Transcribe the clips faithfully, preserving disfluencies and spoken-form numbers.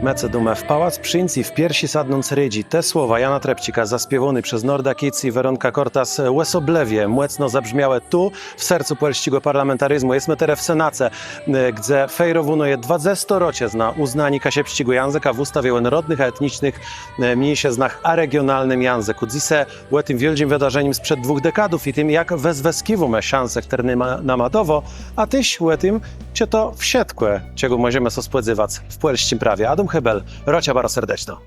Më cedómë w Pałac Przińc i w pierszi sadnąc rédżi. Te słowa Jana Trepczika, zaspiéwóné przez Norda Kids i Werónkã Cortas, òsoblëwie mòcno zabrzmiałë tu, w sercu pòlsczégò parlamentarizmù. Jesmë terô w Senace, e, gdze fejrowóné je dwadzesté roczëzna ùznaniô kaszëbsczégò jãzëka w ùstawie ò nôrodnëch a etnicznëch, e, miészëznach a regionalnym jãzëkù. Dzysô ò tim wiôldżim wëdarzenim sprzed dwùch dekadów i tim, jak wëzwëskiwómë szanse, chtërne nama, nama dało, a téż ò tim, czë to wszëtkò, czegò mòżemë sã spòdzewac w pòlsczim prawie. Adóm Hébel, rôczã baro serdeczno.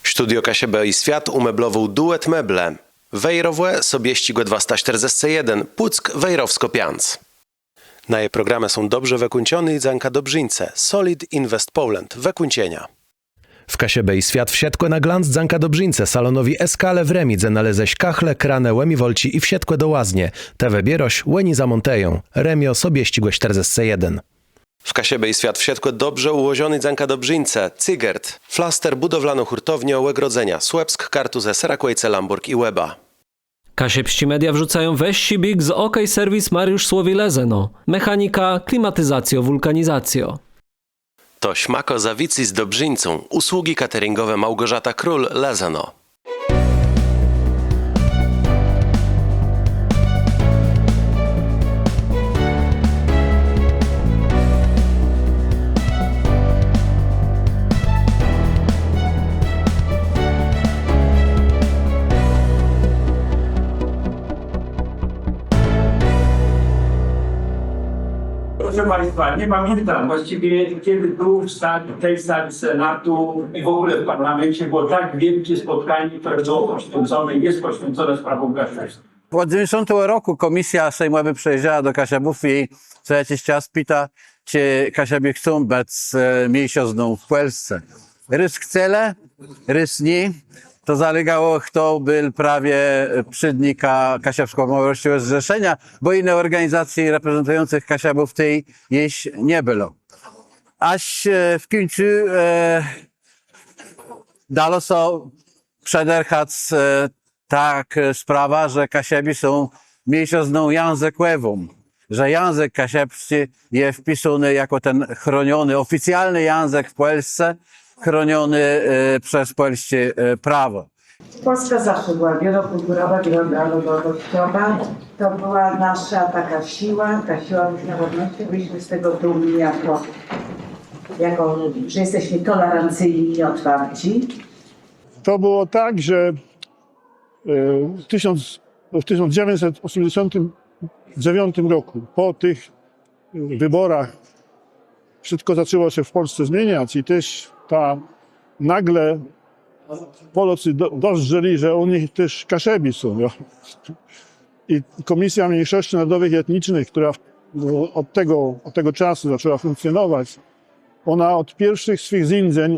Studio Kaszëbë i Swiat ùmeblowôł Duet Meble. Wejrowò, Sobiesczégò dwasta sztërdzescë jeden, Pùck, Wejrowskô piãc. Naje programë są dobrze wëkùńczoné i dzãka dobrzińcë Solid Invest Poland. Wëkùńczenia. W Kaszëbë i Swiat wszëtkò na glanc dzãka dobrzińcë, salonowi Eskale w Rëmi, dze nalézesz kachle, kranë, ùmiwalczi i wszëtkò do łaznie. Të wëbiérôsz, òni zamòntëją. Rëmiô, Sobiesczégò sztërdzescë jeden. W Kaszëbë i Swiat wszëtkò dobrze ùłożoné dzãka dobrzińcë Cygert, flaster, bùdowlanô hùrtowniô, ògrodzenia, Słëpsk, Kartuzë, Serakòjce, Lãbòrg i Łeba. Kaszëbsczé media wrzucają wëższi biég z OK Serwis Mariusz Słowi, Lëzëno. Mechanika, klimatizacjô, wùlkanizacjô. To szmakô za wicy z dobrzińcą. Usługi cateringowe Małgorzata Król, Lëzëno. Proszę Państwa, nie pamiętam właściwie, kiedy tu w sali, tej sali Senatu i w ogóle w parlamencie było tak wielkie spotkanie, które było poświęcone i jest poświęcone sprawom kaszubskim. Òd dzewiãcdzesątégò rokù kòmisjô sejmòwô przëjéżdża do Kaszëbów i co jaczis czas pita, czë Kaszëbi chcą bëc, e, miészëzną w Pòlsce. Rôz chcelë, rôz nié. To zależało, chto béł prawie, e, przédnikã Kaszëbskò-Pòmòrsczégò Zrzeszeniô, bò jinëch òrganizacji reprezentëjącëch Kaszëbów tej jesz nie bëło. Jaż, e, w kùńcu, e, dało sã przedërchac, e, tak, e, sprawa, że Kaszëbi są miészëzną jãzëkòwą, że jãzëk kaszëbsczi je wpisóny jakò ten chroniony, òficjalny jãzëk w Pòlsce, chroniony, e, przez pòlsczé, e, prawò. Polska zawsze była wielokulturowa, wielonarodowościowa. To była nasza taka siła, ta siła różnorodności. Byliśmy z tego dumni jako, jako, że jesteśmy tolerancyjni i otwarci. To było tak, że, e, w tysiąc, w tysiąc dziewięćset osiemdziesiątym dziewiątym roku, po tych, e, wyborach, wszystko zaczęło się w Polsce zmieniać i też ta, nagle Polacy do-, dozdrzeli, że u nich też Kaszebi są, jo. I Komisja Mniejszości Narodowych i Etnicznych, która w-, od tego, od tego czasu zaczęła funkcjonować, ona od pierwszych swych zéńdzeń,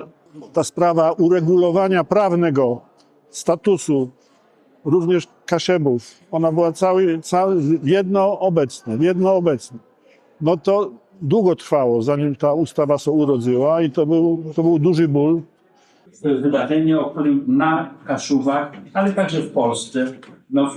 ta sprawa uregulowania prawnego statusu również Kaszebów, ona była cały, cały, wiedno obecna, wiedno obecna. No to długo trwało, zanim ta ustawa się urodziła i to był, to był duży ból. To jest wydarzenie, o którym na Kaszubach, ale także w Polsce, no,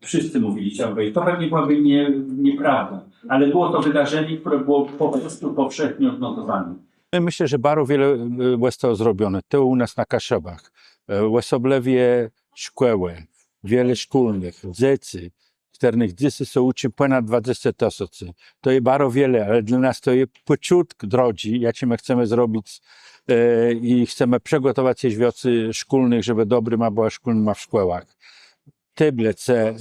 wszyscy mówili, chciałbym powiedzieć, to pewnie byłaby nie, nieprawda, ale było to wydarzenie, które było po prostu powszechnie odnotowane. Më, mëszlã, że baro wiele, e, òstało zrobioné. To ù nas na Kaszëbach. E, òsoblëwie szkòłë, wiele szkólnëch, dzecy, chtërnëch dzysô sã ùczi pònad dwadzesce tësący. To je baro wiele, ale dlô nas to je pòczątk drodżi, jaczi më chcemë zrobic, e, i chcemë przëgòtowac jesz wiãcy szkólnëch, żebë dobrima bëła szkólnyma w szkòłach. Tôblëce, e,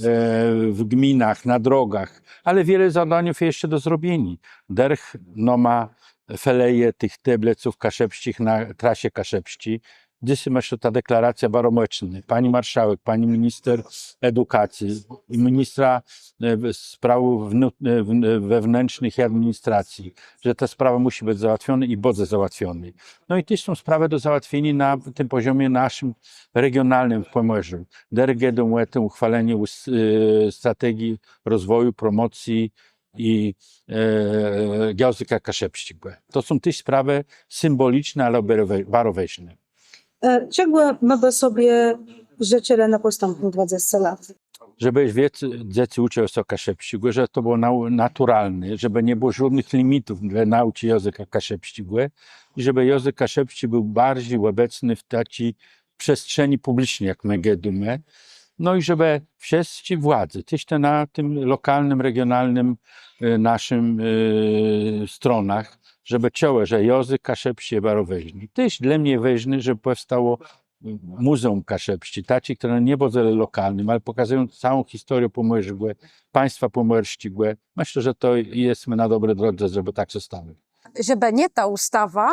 w gminach, na drogach, ale wiele zadaniów je jeszcze do zrobieniô. Dërch nama felëje tëch tôblëców kaszëbsczich na trasie kaszëbsczi. Dzysô mëszlã, ta deklaracjô baro mòcnô. Pani marszałek, pani minister edukacji i ministra, e, w-, spraw wnô-, e, w-, wewnętrznych i administracji, że ta sprawa mùszi bëc załatwionô i bãdze załatwionô. No i téż są sprawë do załatwieniô na tim pòzomie naszim regionalnym w Pòmòrzu. Dërch gôdóm ò tim ùchwalonym ùs-, e, strategii rozwòju, promòcji i, e, jãzëka kaszëbsczégò. To są téż sprawë symbòliczné, ale baro wë-, baro wôżné. E, czegò më bë sobie żëczëlë na pòstãpné dwadzesce lat? żebë wiãcy dzecy ùczëło sã kaszëbsczégò, żebë to bëło nau-, naturalné, żebë nie bëło żódnëch limitów dlô nôùczi jãzëka kaszëbsczégò i żebë jãzëk kaszëbsczi béł barżi òbecny w taczi przestrzeni pùbliczny, jak më gôdómë. No i żebë wszëtczé władze, téż te na tim lokalnym, regionalnym, e, naszim, e, stronach, żebë czëłë, że jãzëk kaszëbsczi je baro wôżny. Téż dlô mie wôżné, żebë pòwstało, e, Mùzeùm Kaszëbsczé, taczé, chtërne nie bãdze lokalnym, ale pòkazëjącé całą historiã Pòmòrzégò, państwa pòmòrsczégò. Mëszlã, że to jesmë na dobri drodze, żebë tak sã stało. Żebë nié ta ùstawa,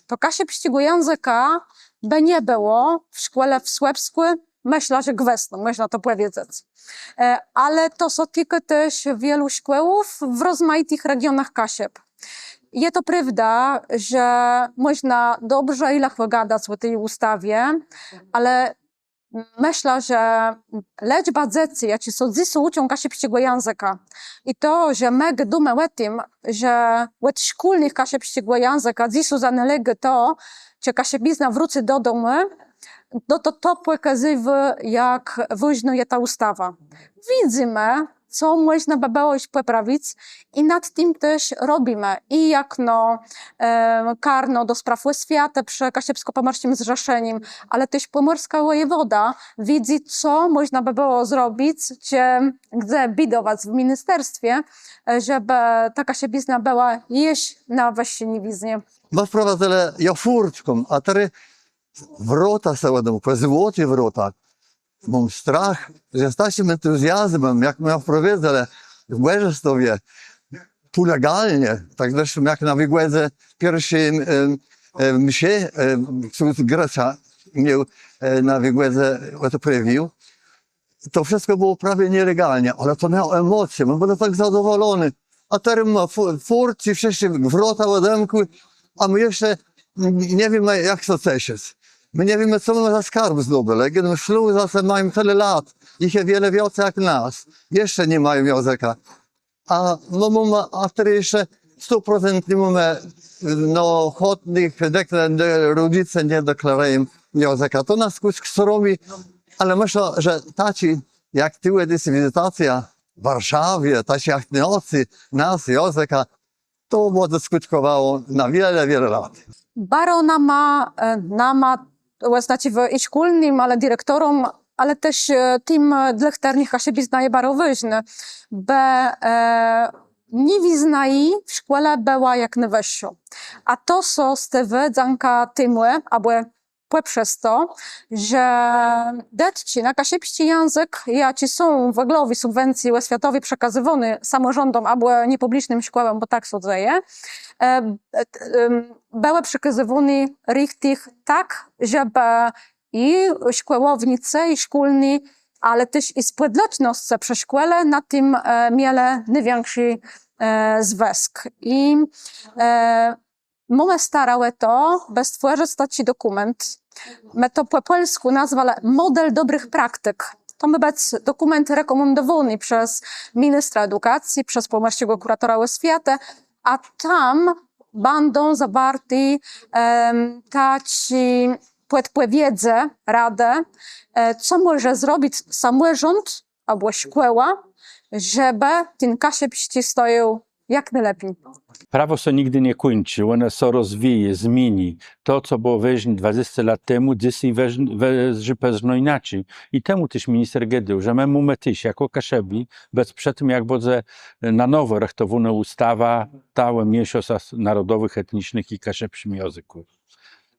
to kaszëbsczégò jãzëka bë nie bëło w szkòle w Słëpskù, mëszlã, że gwësno, mòżna to pòwiedzec. E, ale to sã tikô téż wielu szkòłów w rozmajitëch regionach Kaszëb. Je to prôwda, że mòżna dobrze i lëchò gadac ò ti ùstawie, ale mëszlã, że lëczba dzecy, jaczé sã dzysô ùczą kaszëbsczégò jãzëka, i to, że më gôdómë ò tim, że òd szkólnëch kaszëbsczégò jãzëka dzysô zanôlégô to, czë kaszëbizna wrócy do dómù, no to to pòkazywô, jak wôżnô je ta ùstawa. Widzymë, co mòżna bë bëło jesz pòprawic, i nad tim téż robimë. I jakno, e, karno do sprôw òswiatë przë Kaszëbskò-Pòmòrsczim Zrzeszenim, ale téż pòmòrskô wòjewòda widzy, co mòżna bë bëło zrobic, czë gdze bidowac w ministerstwie, e, żebë ta kaszëbizna bëła jesz na wëższi niwiznie. Më wprowadzëlë jã fùrtką, a terô wrota sã òdemkłë, złoté wrota. Móm strach, że z taczim entuzjazmã, jak më jã wprowadzëlë w Bòrzestowie, półlegalnie, tak zresztą jak na Wigòdze pierszi, em, em, mszë, em, ksądz Grëcza miôł, e, na Wigòdze òdprôwił, to wszëtkò bëło prawie nielegalnie, ale to miało emòcje, bò béł tak zadowòlony. A terô móm fù-, fùrtczi, wszëtczé wrota òdemkłé, a më jesz nie wiémë, jak sã ceszëc. Më nie wiémë, co më za skarb zdobëlë. Gdze më szlë, zôs mają tëli lat, jich je wiele wiãcy jak nas. Jesz ni mają jãzëka. A, no, mómë, a terô jesz sto procent ni mómë, no, chãtnëch, dekle-, de-, rodzyce nie deklarëją jãzëka. To nas kùsk sromi, ale mëszlã, że taczi, jak tu je wizytacjô w Warszawie, taczi jak nôsc, nôsc jãzëka, to bãdze skùtkòwało na wiele, wiele lat. Baro nama, e, nama, to znaczi w, i szkólnym, ale direktoróm, ale téż, e, tim, e, dlô chtërnëch kaszëbizna je baro wôżnô, bë, e, niwizna ji w szkòle bëła jak nôwëższô. A to sã stôwô dzãka temù, abò pò-, przez to, że dëtczi na kaszëbsczi jãzëk, jaczé są w òglowi subwencji òswiatowi przekazywóné samòrządóm abò niepùblicznym szkòłóm, bò tak sã dzeje, e, e, em, bëłë przekazywóné richtich tak, żebë i szkòłownicë, i szkólny, ale téż i spòlecznosc przë szkòle na tim, e, mielë nôwikszi, e, zwësk. I, e, mómë starã ò to, bë stwòrzëc taczi dokùment. Më to pò pòlskù nazwelë model dobrëch praktik. To mô bëc dokùment rekòmendowóny przez ministra edukacji, przez pòmòrsczégò kùratora òswiatë, a tam bãdą zawarté, em, taczé pòdpòwiedzë, radë, e, co mòże zrobic samòrząd abò szkòła, żebë ten kaszëbsczi stojôł jak nôlepi. Prawò sã nigdë nie kùńczi, òno sã rozwijô, zmieniô. To, co bëło wôżné dwadzesce lat temù, dzysô wôż-, wëzdrzi pewno jinaczi. I temù téż minister gôdôł, że më mómë téż, jakò Kaszëbi, bëc przë tim, jak bãdze na nowò rëchtowónô ùstawa, ta ò mniészoscach nôrodnëch, etnicznëch i kaszëbsczim jãzëkù.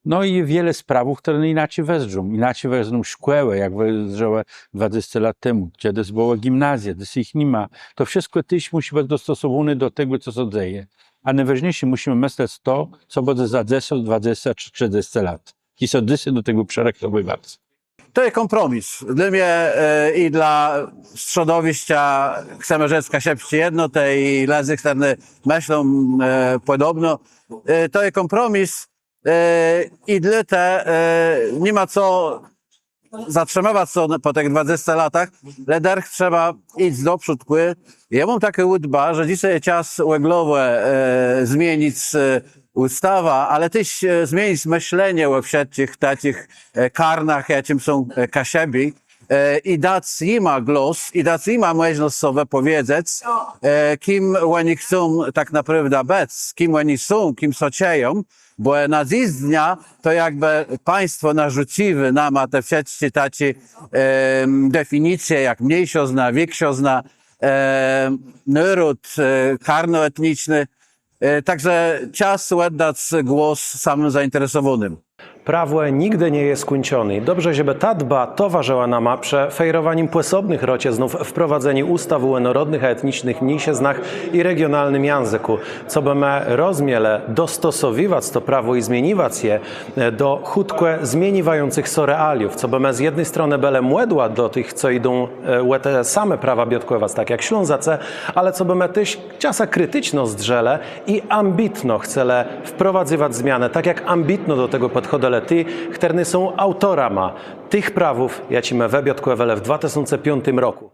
No i wiele sprawów, chtërne jinaczi wëzdrzą. Jinaczi wëzdrzą szkòłë, jak wëzdrzałë dwadzesce lat temù. Czedës bëłë gimnazja, dzysô jich ni ma. To wszëtkò téż mùszi bëc dostosowóné do tegò, co sã dzeje. A nôwôżniészé, mùszimë mëslec to, co bãdze za dzesãc, dwadzesce czë trzëdzescë lat. I sã dzysô do tegò przërëchtowëwac. To je kómpromis. Dlô mie, e, i dlô strzodowiszcza, chcemë rzec, Kaszëbsczi Jednotë i lëdzy, chtërny mëszlą, e, pòdobno. E, to je kómpromis. E, i dlôte, e, ni ma co zatrzëmëwac sã pò tëch dwadzesce latach, le dërch trzeba jic do przódkù. Jô móm taką ùdbã, że dzysô je czas òglowò, e, zmienic, e, ùstawã, ale téż, e, zmienic mëszlenié ò wszëtczich taczich, e, karnach, jaczim są, e, Kaszëbi. e, i dac jima głos, i dac jima mòżnosc sã wëpòwiedzec, e, kim òni chcą tak naprôwdã bëc, kim òni są, kim sã czëją, bò na dzysdnia to jakbë państwò narzucywô nama te wszëtczé taczé, em, definicje jak mniészëzna, wikszëzna, em, nôród, e, karno etniczné. E, tak że czas òddac głos samim zainteresowónym. Prawò nigdë nie je skùńczoné. Dobrze, żebë ta debata towarzëła nama przë fejrowanim pòsobnëch roczëznów wprowadzeniô ùstawë ò nôrodnëch a etnicznëch mniészëznach i regionalnym jãzëkù, cobë më rozmielë dostosowiwac to prawò i zmieniwac je, e, do chùtkò zmieniwającëch sã realiów, cobë më z jedny stronë bëlë mòdłã dlô tëch, co jidą, e, ò te same prawa biôtkòwac, tak jak Slązacë, ale cobë më téż czasã kriticzno zdrzelë i ambitno chcelë wprowadzywac zmianë, tak jak ambitno do tegò pòdchòdzëlë ti, chtërny są aùtorama tëch prawów, jaczé më wëbiôtkòwelë w dwa tësące piątim rokù.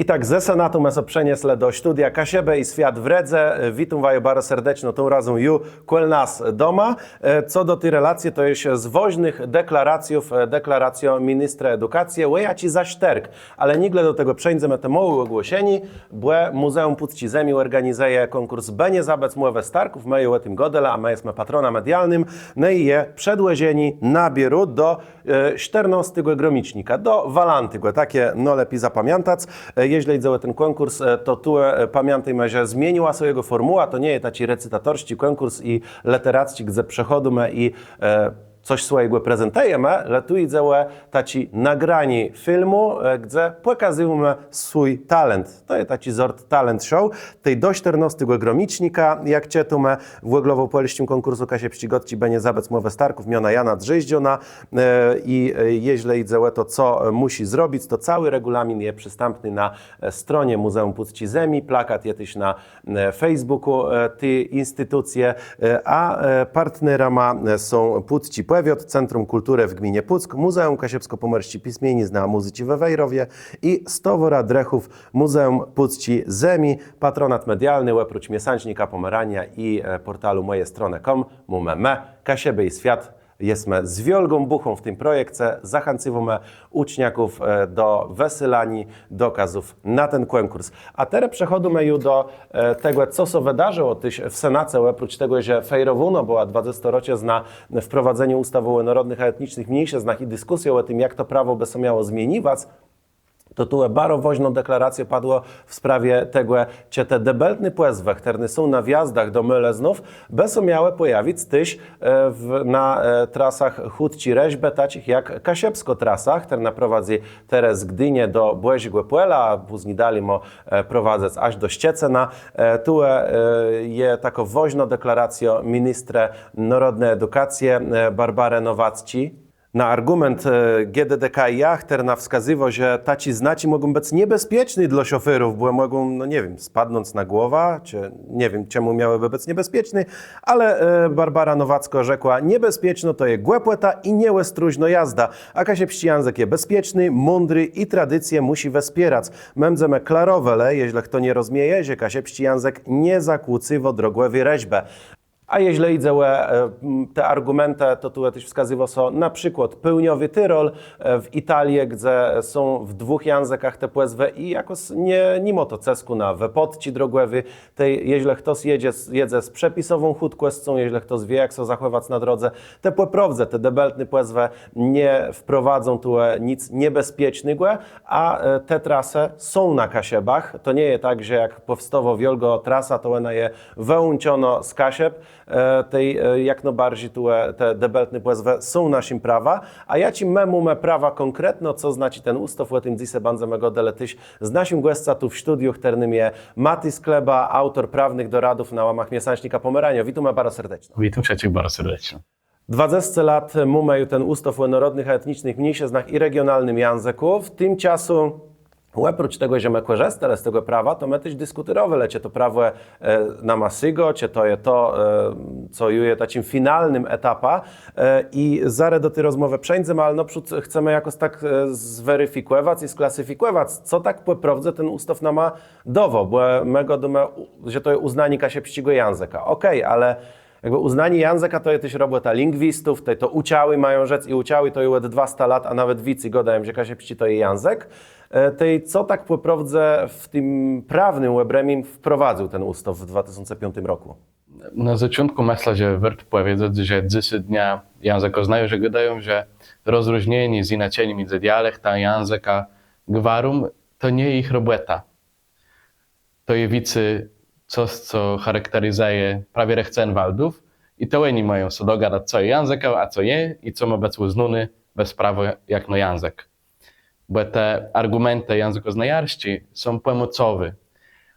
I tak ze Senatu më sã przeniesle do studia Kaszëbë i Swiat w Rédze. Witóm waju baro serdeczno, tą razą ju kòl nas doma. E, co do ti relacje, to je z wôżnëch deklaracjów, e, deklaracjô ministra edukacje, ò jaczi za sztërk. Ale nigle do tegò przeńdzemë, te môłé ògłoszenié, bò Mùzeùm Pùcczi Zemi òrganizëje kònkùrs „Bë nie zabëc mòwë starków”, më ju ò tim gôdelë, a më jesmë patronã medialnym, no i je przedłożenié nabiéru do, e, sztërnôstégò gromicznika, do walãtégò, taczé nôlepi zapamiãtac. E, jeżlë jidze ò ten kònkùrs, e, to tu, e, pamiãtôjmë, że zmieniła sã jegò fòrmùła, to nie je taczi recytatorsczi kònkùrs i lëteracczi, gdze przëchòdzymë i, e, cos swòjégò prezentëjemë, le tu jidze ò taczé nagranié filmù, e, gdze pòkazëjemë swój talent. To je taczi zort talent show. Tej do sztërnôstégò gromicznika, jak czëtómë, w òglowòpòlsczim kònkùrsu Kaszëbsczé Gôdczi „Bë nie zabëc mòwë starków” miona Jana Drzéżdżóna, e, i, e, jeżlë jidze ò to, co, e, mùszi zrobic, to całi regùlamin je przëstãpny na, e, stronie Mùzeùm Pùcczi Zemi, plakat je téż na e, Facebookù, e, ti institucje, e, a, e, partnerama, e, są Pùcczi Pòwiôt, Centrum Kùlturë w gminie Pùck, Mùzeùm Kaszëbskò-Pòmòrsczi Pismieniznë a Mùzyczi we Wejrowie i Stowôra Drëchów, Mùzeùm Pùcczi Zemi. Patronat medialny, òprócz miesãcznika Pomerania i, e, pòrtalu moje strony kropka com, mómë më, Kaszëbë i Swiat. Jesmë z wiôlgą bùchą w tim projekce, zachãcywómë ùczniôków, e, do wësyłaniô dokôzów na ten kònkùrs. A terô przechòdzymë ju do, e, tegò, co sã wëdarzëło téż w Senace, òprócz tegò, że fejrowónô bëła dwadzestô roczëzna wprowadzeniô ùstawë ò nôrodnëch a etnicznëch mniészëznach i diskùsjô ò tim, jak to prawò bë sã miało zmieniwac. To tu je baro wôżnô deklaracjô padło w sprawie tegò, czë te dëbeltné pòzwë, chtërne są na wjazdach do môlëznów, bë sã miałë pòjawic téż, e, w, na, e, trasach chùtczi rezbë, taczich jak Kaszëbskô Trasa, chtërna prowadzy terô z Gdinie do Bòżégò Pòla, a pózni dali mô, e, prowadzëc jaż do Szczecëna. E, tu, e, je takô wôżnô deklaracjô ministra nôrodny edukacje, e, Barbarë Nowacczi. Na argùment, e, G D D K i ja, chtërna wskazywô, że taczé znaczi mògą bëc niebezpieczné dlô szoférów, bò mògą, no nie wiém, spadnąc na głowã, czë, nie wiém, czemù miałëbë bëc niebezpieczné, ale, e, Barbara Nowackô rzekła: „Niebezpiecznô to je głëpòta i nieòstróżnô jazda, a kaszëbsczi jãzëk je bezpieczny, mądri i tradicjã mùszi wëspierac. Mdzemë klarowelë, jeżlë chto nie rozmieje, że kaszëbsczi jãzëk nie zakłócywô drogòwi rezbë”. A jeżlë jidze ò, e, m, te argùmentë, to tu téż wskazywô sã na przikłôd pôłniowi Tirol, e, w Italie, gdze są w dwùch jãzëkach te pòzwë i jakòs nie, ni mô to cëskù na wëpôdczi drogòwé. Tej, jeżlë chtos jedze z, jedze z przepisową chùtkòscą, jeżlë chtos wié, jak sã zachòwac na drodze, tej pò prôwdze te dëbeltné pòzwë nie wprowadzą tu, e, nic niebezpiecznégò, a, e, te trasë są na Kaszëbach. To nie je tak, że jak pòwstôwô wiôlgô trasa, to òna je wëłączonô z Kaszëb, e, tej, e, jak nôbarżi tu, e, te dëbeltné pòzwë są naszim prawã. A jaczé më mómë prawa kònkretno, co znaczi ten ùstôw, ò tim dzysô bãdzemë gôdelë téż z naszim gòscã tu w studiu, chtërnym je Matis Kleba, aùtor prawnëch doradów na łamach miesãcznika Pomeraniô. Witómë baro serdeczno. Witóm wszëtczich baro serdeczno. Dwadzesce lat mómë ju ten ùstôw ò nôrodnëch a etnicznëch mniészëznach i regionalnym jãzëkù. W tim czasu, òprócz tegò, że më kòrzëstelë z tegò prawa, to më téż diskùtérowelë, czë to prawò, e, nama sygô, czë to je to, e, co ju je taczim finalnym etapã. E, i zarô do ti rozmòwë przeńdzemë, ale nôprzód chcemë jakòs tak, e, zwerifikòwac i sklasyfikòwac, co tak pò prôwdze ten ùstôw nama dôwô, bò më gôdómë, że to je ùznanié kaszëbsczégò jãzëka. Òkej, ale Jakbë ùznanié jãzëka to je téż robòta lingwistów, tej to ùczałi mają rzec i ùczałi to ju òd dwasta lat, a nawet wicy gôdają, że kaszëbsczi to je jãzëk. E, tej co tak pò prôwdze w tim prawnym òbrëmim wprowadzył ten ùstôw w dwa tësące piątim rokù? Na zôczątkù mëszlã, że wôrt pòwiedzec, że dzysô dnia jãzëkòznajôrze gôdają, że rozróżnienié, zjinaczenim midzë dialektã, jãzëkã, gwarą to nie jich robòta. To je wicy cos, co charakterizëje prawie Rechtsanwaltów i to òni mają sã dogadac, co je jãzëkã, a co nié, i co mô bëc ùznóné bez prawò jakno jãzëk. Bò te argùmentë jãzëkòznajarsczé są pòmòcowé,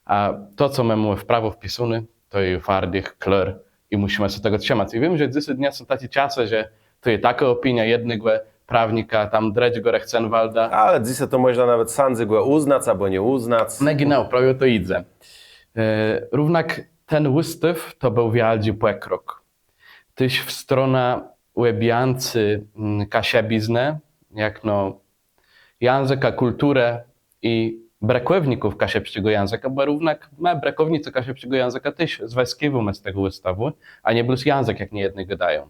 a to, co më mómë w prawò wpisóné, to je fardich, klar, i mùszimë sã tegò trzëmac. I wiém, że dzysô dnia są taczé czasë, że tu je takô òpiniô jednégò prawnika, tam drëdżégò Rechtsanwalta. Ale dzysô to mòżna nawet sãdzégò ùznac abò nie ùznac. No genau, prawie ò to jidze. E, równak ten ùstôw to béł wiôldżi pòkrok. Téż w stronã òbjãcô, mm, kaszëbiznë, jakno jãzëka, kùlturë i brëkòwników kaszëbsczégò jãzëka, bò równak më, brëkòwnicë kaszëbsczégò jãzëka, téż zwëskiwómë z tegò ùstawù, a nié blós jãzëk, jak niejedny gôdają.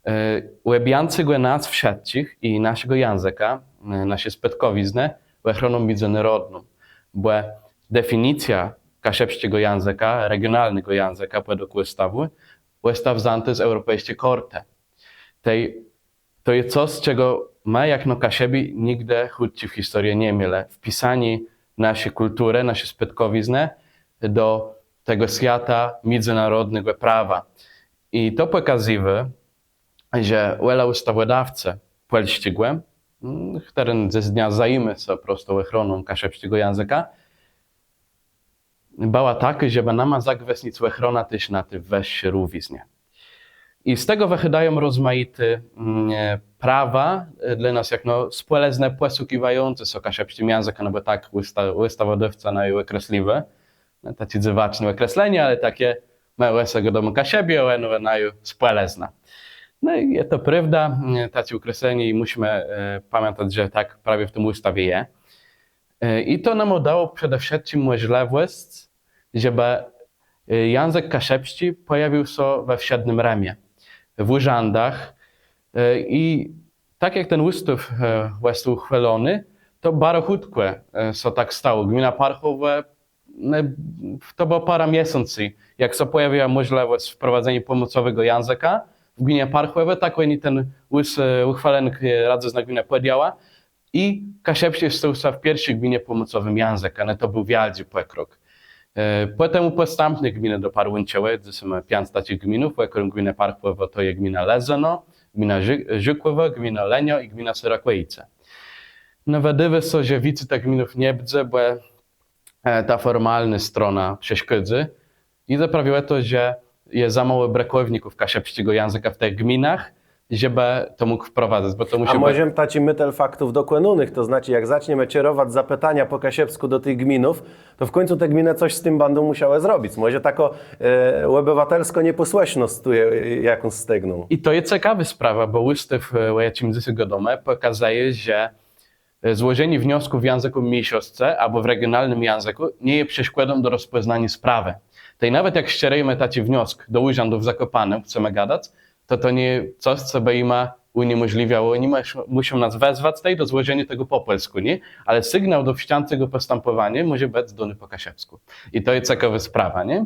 E, òbjãcô gò nas wszëtczich i naszégò jãzëka, e, naszi spôdkòwiznë, òchroną midzënôrodną, bò definicjô kaszëbsczégò jãzëka, regionalnégò jãzëka, pòdług ùstawù, òsta wzãtô z eùropejsczi kôrtë. Tej to je cos, czegò më, jakno Kaszëbi, nigdë chùdzy w historie ni mielë. Wpisanié naszi kùlturë, naszi spôdkòwiznë do tegò swiata midzënôrodnégò prawa. I to pòkazywô, że wòlô ùstawòdôwcë pòlsczégò, mm, chtëren dzysdnia zajimô sã prosto òchroną kaszëbsczégò jãzëka, bëła takô, żebë nama zagwësnic òchronã téż na ti wëższi rówiznie. I z tegò wëchôdają rozmajité, mm, e, prawa, e, dlô nas jakno spòlëznë pòsługiwający sã kaszëbsczim jãzëkã, no bò tak ùsta-, ùstawòdôwca naju òkresliwô. No, taczé dzywaczné òkreslenié, ale taczé, më ò se gôdómë Kaszëbi, a òno naju spòlëzna. No i je to prôwda, mm, taczé òkreslenié i mùszimë, e, pamiãtac, że tak prawie w tim ùstawie je. E, i to nama dało przede wszëtczim mòżlëwòsc, żebë, e, jãzëk kaszëbsczi pòjawił sã we wszednym rëmie, w ùrzãdach. E, i tak jak ten ùstôw, e, òstôł ùchwôlony, to baro chùtkò, e, sã tak stało. Gmina Parchòwò, e, to bëło pôrã miesãcy, jak sã pòjawiła mòżlëwòsc wprowadzeniô pòmòcowégò jãzëka w gminie Parchòwò, tak òni ten ùs-, e, ùchwôlënk, e, radzëzna gminë pòdjãła. I kaszëbsczi stôł sã w pierszi gminie pòmòcowim jãzëkã, no to béł wiôldżi pòkrok. E, pòtemù pòstãpné gminë doparłãczëłë, dzysô mómë piãc taczich gminów, òkróm gminë Parchòwò to je gmina Lëzëno, gmina Ży-, Żukòwò, gmina Lëniô i gmina Serakòjce. No, wëdôwô sã, że wicy tëch gminów nie bãdze, bò e, ta fòrmalnô strona przeszkôdzô. I zaprôwdã to, że je za mało brëkòwników kaszëbsczégò jãzëka w tëch gminach, żebë to mógł wprowadzëc, bò to mùszi... A mòże taczi mëtel faktów dokònónëch, to znaczi, jak zaczniemë czerowac zapëtania pò kaszëbskù do tëch gminów, to w kùńcu te gminë cos z tim bãdą mùszałë zrobic. Mòże takô, e, òbëwatelskô niepòsłësznosc tu je, e, jakąs stegną. I to je cekawô sprawa, bò ùstôw, e, ò jaczim dzysô gôdómë, pòkazëje, że e, złożenié wniosku w jãzëkù miészoscë abò w regionalnym jãzëkù nie je przeszkòdą do rozpòznaniô sprawë. Tej nawet jak sczerëjemë taczi wniosk do ùrzãdu w Zakòpónym, chcemë gadac, to to nie je cos, co bë jima ùniemòżlëwiało. Òni mùsz-, mùszą nas wezwac tej do złożeniô tegò pò pòlskù, nié? Ale sygnał do wszczãcô tegò pòstãpòwaniô mòże bëc dóny pò kaszëbskù. I to je cekawô sprawa, nié?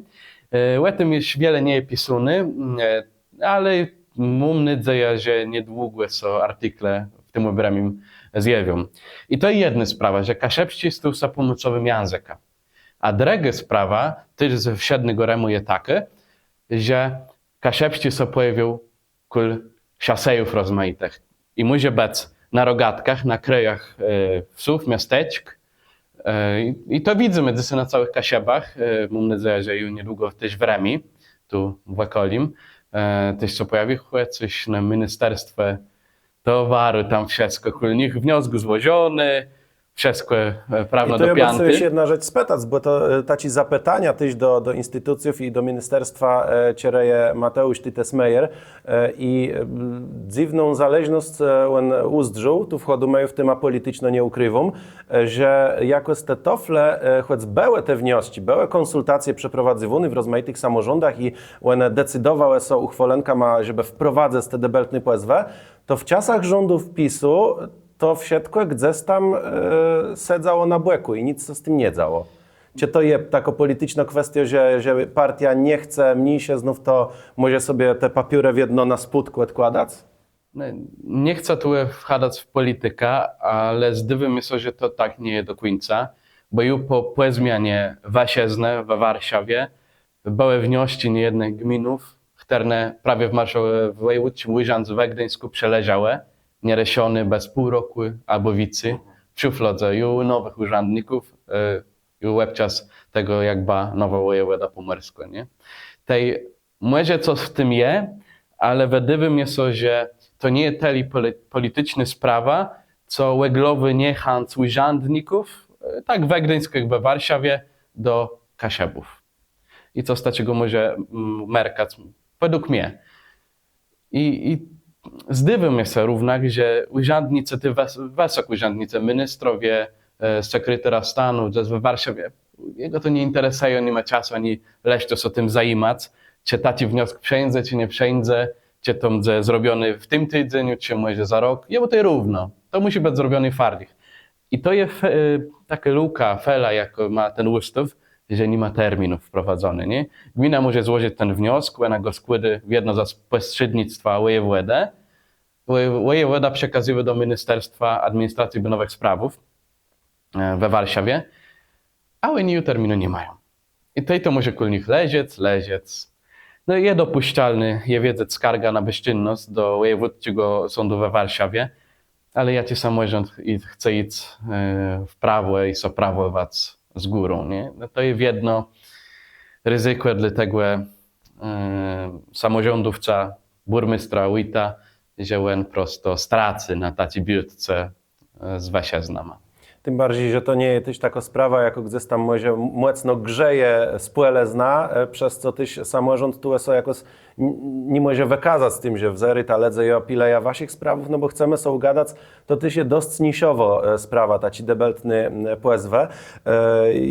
E, ò tim ju wiele nie je pisóné, mm, e, ale móm nôdzejã, że niedługò sã artikle w tim òbrëmim zjawią. I to jedna sprawa, że kaszëbsczi stôł sã pòmòcowim jãzëkã. A drëgô sprawa, téż ze wszednégò rëmù, je takô, że kaszëbsczi sã pòjawił kòl szasejów rozmajitëch. I mòże bëc na rogatkach, na krajach, e, wsów, miasteczk. E, i, i to widzymë dzysô na całëch Kaszëbach. E, móm nôdzejã, że ju niedługò téż w Rëmi, tu w òkòlim. E, téż sã pòjawi, chòc na ministerstwie towaru, tam wszëtkò, kòl nich wniosk złożony, wszëtkò prawno dopiãté. I to jô bë chcôł jesz jedną rzecz spëtac, bò to taczé zapëtania téż do institucjów i do ministerstwa czerëje Mateùsz Titës Meyer. I dzywną zależnosc òn ùzdrzôł, tu wchôdómë ju w témã pòliticzną, nie ùkriwóm, że jakòs te tôfle, chòc bëłë te wniosczi, bëłë kònsultacje przeprowadzywóné w rozmajitëch samòrządach i òne decydowałë sã ùchwôlënkama, żebë wprowadzëc te dëbeltné pòzwë, to w czasach rządów PiS-u to wszëtkò gdzes tam sedzało na bòkù i nick sã z tim nie dzało. Czë to je takô pòliticznô kwestiô, że partia nie chce mniészëznów, to mòże sobie te papiórë wiedno na spódkù òdkładac? Nie chcã tu wchadac w pòlitikã, ale zdôwô mie sã, że to tak nie je do kùńca, bò ju pò zmianie wëszëznë we Warszawie bëłë wniosczi niejednëch gminów, chtërne prawie w marszałkòwsczim ùrzãdze we Gduńskù przeleżałë nierëszoné bez pół rokù abò wicy w szuflôdze ju nowëch ùrzãdników, ju òb czas tegò, jak bëła nowô wòjewòda pòmòrskô, nié? Tej mòże cos w tim je, ale wëdôwô mie sã, że to nie je tëli pòliticznô sprawa, co òglowô niechãc ùrzãdników, tak we Gduńskù jak we Warszawie, do Kaszëbów. I cos taczégò mòże merkac, wedłùg mie. I zdôwô mie sã równak, że ùrzãdnicë, ti wësok ùrzãdnicë, ministrowie, sekretarze stanu, gdzes we Warszawie, jegò to nie jinteresëje, òn ni mô czasu ani lësztu sã tim zajimac, czë taczi wniosk przeńdze, czë nie przeńdze, czë to mdze zrobioné w tim tidzeniu, czë mòże za rok, jemù to je równo. To mùszi bëc zrobioné fardich. I to je takô luka, fela, jaką mô ten ùstôw, że ni ma terminów wprowadzoné, nié? Gmina mòże złożëc ten wniosk, òna gò skłôdô wiedno za pòstrzédnictwã wòjewòdë. Wòjewòda przekazëje do Ministerstwa Administracji i Bënowëch Sprawów we Warszawie, a òni ju terminu ni mają. I tej to mòże kòl nich leżec, leżec. No i je dopùszczalnô, je wiedzec, skarga na bezczynność do Wòjewódzczégò Sądu we Warszawie, ale jaczi samòrząd chce jic w prawò i sã prawòwac z górą, nié? No to je wiedno rizykò dlô tegò samòrządowca, bùrméstra, wójta, że òn prosto stracy na taczi biôtce z wëszëznama. Tim barżi, że to nie je téż takô sprawa, jakô gdzes tam mòże mòcno grzeje spòlëznã, przez co téż samòrząd tu sã jakòs ni mòże wëkazac z tim, że wezdrzëta, lëdze, jô pilëjã waszich sprawów, no bò chcemë sã ùgadac, to téż je dosc niszowô sprawa, taczé dëbeltné pòzwë.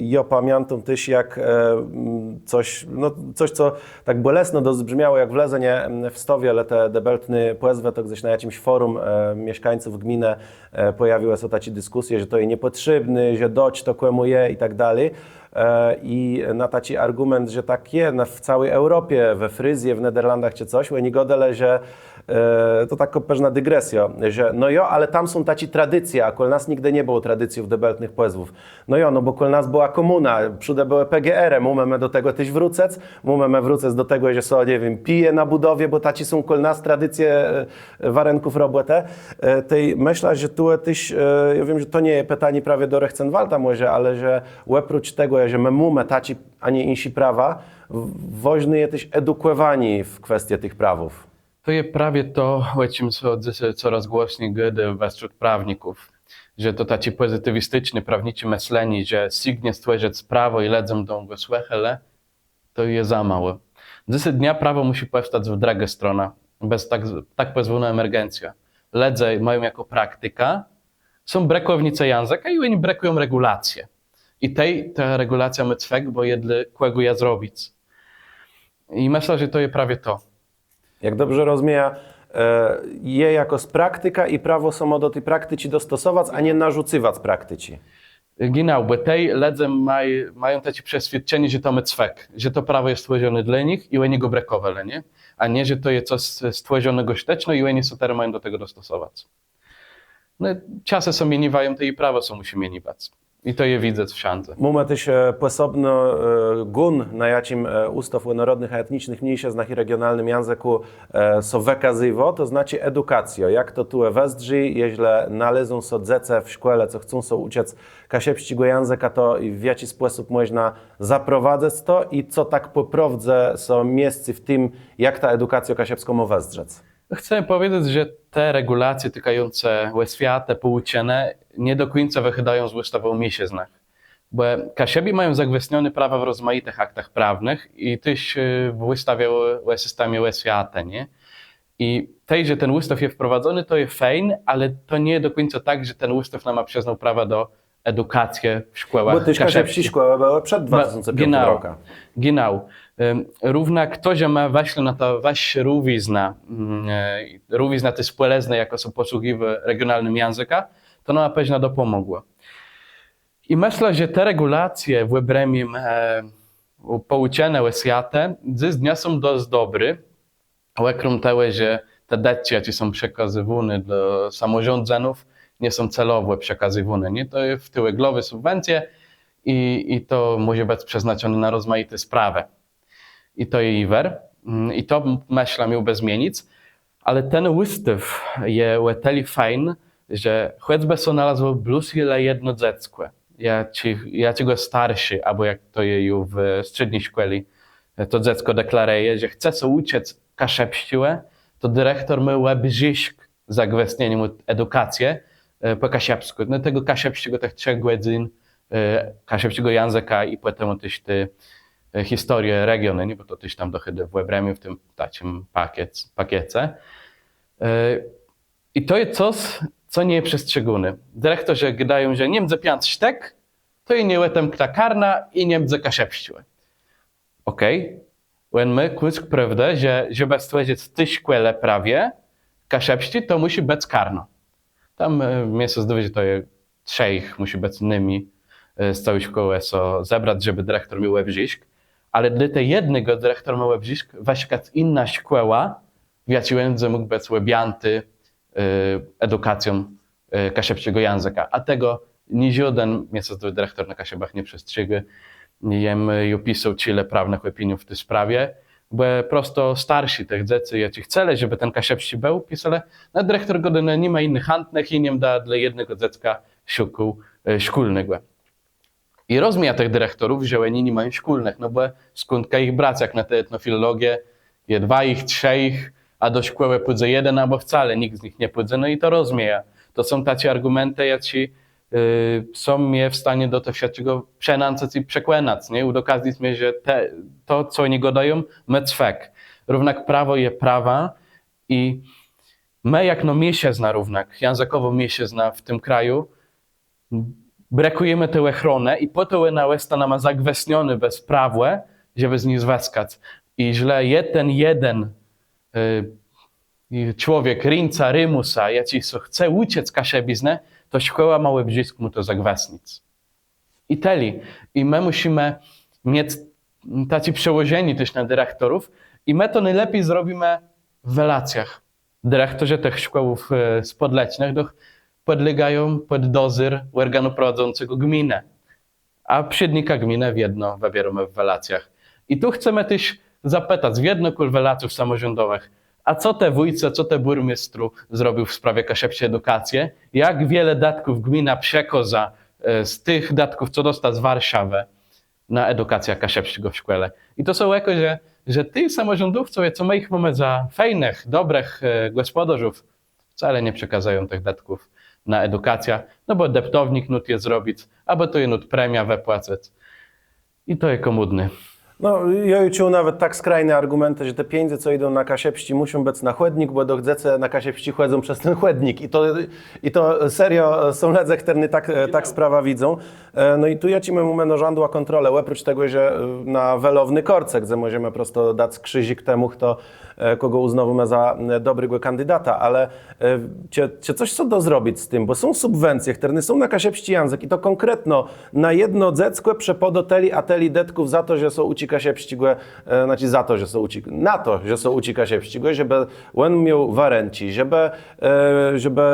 Jô pamiãtóm téż, jak cos, no, cos, co tak bòlesno dosc brzmiało, jak w Lëzënie w Stôwie, ale te dëbeltné pòzwë, to gdzes na jaczims fòrum mieszkańców gminë pòjawiłë sã taczé diskùsje, że to je niepòtrzébné, że dosc to kòmù je i tak dali. I na taczi argùment, że tak je w całi Eùropie, we Frizji, w Nederlandach czë cos, òni gôdelë, że to takô pewną digresjã, że no jo, ale tam są taczé tradicje, a kòl nas nigdë nie bëło tradicjów dëbeltnëch pòzwów. No jo, no bò kòl nas bëła kòmùna, przódë bëłë P G R-ë, mómë më do tegò téż wrócëc, mómë më wrócëc do tegò, że sã, nie wiém, pije na bùdowie, bò taczé są kòl nas tradicje warënków robòtë. Tej mëszlã, że tu téż, jô wiém, że to nie je pitanié prawie do Rechtsanwalta mòże, ale że òprócz tegò, że më mómë taczé, a nié jinszé prawa, wôżné je téż edukòwanié w kwestie tëch prawów. To je prawie to, ò czim sã dzysô corôz głosni gôdô westrzód prawników, że to taczé pòzytiwisticzné prawniczé mëslenié, że sygnie stwòrzëc prawò i lëdze mdą gò słëchelë, to je za mało. Dzysô dnia prawò mùszi pòwstac w drëgą stronã, bez tak, tak pòzwóną emergencjã. Lëdze mają jakąs praktikã, są brëkòwnicë jãzëka i òni brëkùją regùlacje. I tej ta regùlacjô mô cwek, bò je dlô kògò jã zrobic. I mëszlã, że to je prawie to. Jak dobrze rozmiejã, je jakôs praktika i prawò sã mô do ti prakticzi dostosowac, a nié narzucywac prakticzi. Genau, bò tej lëdze maj-, mają taczé przeswiôdczenié, że to mô cwek, że to prawò je stwòrzoné dlô nich i òni gò brëkòwelë, nié? A nié, że to je cos stwòrzonégò sztëczno i òni sã terô mają do tegò dostosowac. No, czasë sã mieniwają, to i prawò sã mùszi mieniwac. I to je widzec wszãdze. Mómë téż pòsobny gón, na jaczim ùstôw ò nôrodnëch a etnicznëch mniészëznach i regionalnym jãzëkù sã wëkazywô, to znaczi edukacjô. Jak to tu wëzdrzi, jeżlë nalézą sã dzecë w szkòle, co chcą sã ùczëc kaszëbsczégò jãzëka, to w jaczi spòsób mòżna zaprowadzëc to i co tak pò prôwdze sã miescy w tim, jak ta edukacjô kaszëbskô mô wëzdrzec? Chcã pòwiedzec, że te regùlacje tikającé òswiatë, pòùczeniô nie do kùńca wëchôdają z ùstawë ò miészëznach. Bò Kaszëbi mają zagwësnioné prawa w rozmajitëch aktach prawnëch i téż w ùstawie ò systemie òswiatë, nié? I tej, że ten ùstaw je wprowadzony, to je fejn, ale to nie do kùńca tak, że ten ùstaw nama przëznôł prawa do edukacje w szkòłach. Bò téż kaszëbsczé szkòłë bëłë przed dwa tësące piątim rokã. Genau. Równak to, że më weszlë na tã wëższą rówiznã, rówiznã ti spòlëznë, jakô sã pòsłëgiwô regionalnym jãzëkã, to nama pewno dopòmògło. I mëszlã, że te regùlacje w òbrëmim pòùczeniô, òswiatë dzysdnia są dosc dobré. Òkróm tegò, że te dëtczi, jaczé są przekazywóné dlô samòrządzënów, nie są celowò przekazywóné, nié? To je w ti òglowi subwencje i to mòże bëc przeznaczoné na rozmajité sprawë. I to je jiwer. I to, mëszlã, miałobë zmienic. Ale ten ùstôw je ò tëli fejn, że chòcbë sã nalazło blós le jedno dzeckò, jaczégò starszi, abò jak to je ju w strzédny szkòle, to dzeckò deklarëje, że chce sã ùczëc kaszëbsczégò, to direktor mô òbrzészk zagwësnieniô mù edukacje pò kaszëbskù. No, tegò kaszëbsczégò, tëch trzech gòdzyn kaszëbsczégò jãzëka i pòtemù téż ti historie regionu, nié? Bò to téż tam dochôdô w òbrëmim, w tim taczim pakiece. I to je cos, co nie je przestrzégóné. Direktorze gôdają, że nie mdze piãc sztëk, to i nie òtemknã karna i nie mdze kaszëbsczégò. Òkej. Òn mô kùsk prôwdë, że żebë stwòrzëc w ti szkòle prawie kaszëbsczi, to mùszi bëc karno. Tam mie sã zdôwô, że to je trzech mùszi bëc nômi z całi szkòłë sã zebrac, żebë direktor miôł òbrzészk. Ale dlô te jednégò direktor mô òbrzészk wëszëkac jiną szkòłã, w jaczi òn mdze mógł bëc òbjãti edukacją kaszëbsczégò jãzëka. A tegò niżóden, mie sã zdôwô, direktor na Kaszëbach nie przestrzégô. Jem ju pisôł czile prawnëch òpiniów w ti sprawie, bò prosto starszi tëch dzecy, jaczi chcelë, żebë ten kaszëbsczi béł, pisalë: no, direktor gôdô, no, ni ma jinëch chãtnëch i nie mdã dlô jednégò dzecka szukôł szkólnégò. I rozmiejã tëch direktorów, że òni ni mają szkólnëch, no bò skądka jich brac, jak na tã etnofilologiã je dwóch, trzech, a do szkòłë pùdze jeden abò wcale nicht z nich nie pùdze, no i to rozmiejã. To są taczé argùmentë, jaczé są mie w stanie do te wszëtczégò przënãcëc i przekònac, nié? Ùdokaznic mie, że to, co òni gôdają, mô cwek. Równak prawò je prawã i më, jakno miészëzna, równak jãzëkòwô miészëzna w tim kraju, brëkùjemë ti òchronë i pò to òna òsta nama zagwësnionô bez prawò, żebë z ni zwëskac. I żlë je ten jeden człowiek, rińca Remùsa, jaczi sã chce ùczëc kaszëbiznë, to szkòła mô òbrzészk mù to zagwësnic. I tëli. I më mùszimë miec taczé przełożenié téż na direktorów i më to nôlepi zrobimë w welacjach. Direktorzë tëch szkòłów spòdlecznëch doch pòdlégają pòd dozér òrganu prowadzącégò, gminë. A przédnika gminë wiedno wëbiérómë w welacjach. I tu chcemë téż zapëtac wiedno kòl welacjów samòrządowëch: a co të, wójce, co të, bùrméstru, zrobił w sprawie kaszëbsczi edukacje? Jak wiele dëtków gmina przekôza z tëch dëtków, co dosta z Warszawë, na edukacjã kaszëbsczégò w szkòle? I to są jakòs, że ti samòrządowcowie, co më jich mómë za fejnëch, dobrëch gòspòdôrzów, wcale nie przekazëją tëch dëtków na edukacjã, no bò deptownik nót je zrobic, abò to je nót premiã wëpłacëc. I to je kòmùdné. No, jô ju czuł nawet tak skrajné argùmentë, że te pieniãdze, co jidą na kaszëbsczi, mùszą bëc na chòdnik, bò doch dzecë na kaszëbsczi chòdzą przez ten chòdnik. I to, i to serio są lëdze, chtërny tak, tak sprawã widzą. No i tu jaczé më mómë nôrzãdła kòntrolë, òprócz tegò, że na welowny kôrtce, gdze mòżemë prosto dac krziżik temù, chto, kògò ùznôwómë za dobrégò kandidata, ale czë, czë cos sã dô zrobic z tim, bò są subwencje, chtërne są na kaszëbsczi jãzëk i to kònkretno na jedno dzeckò przëpôdô tëli a tëli dëtków za to, że sã ùczi kaszëbsczégò, znaczi za to, że sã ùczi, na to, że sã ùczi kaszëbsczégò, żebë òn miôł warënczi, żebë, żebë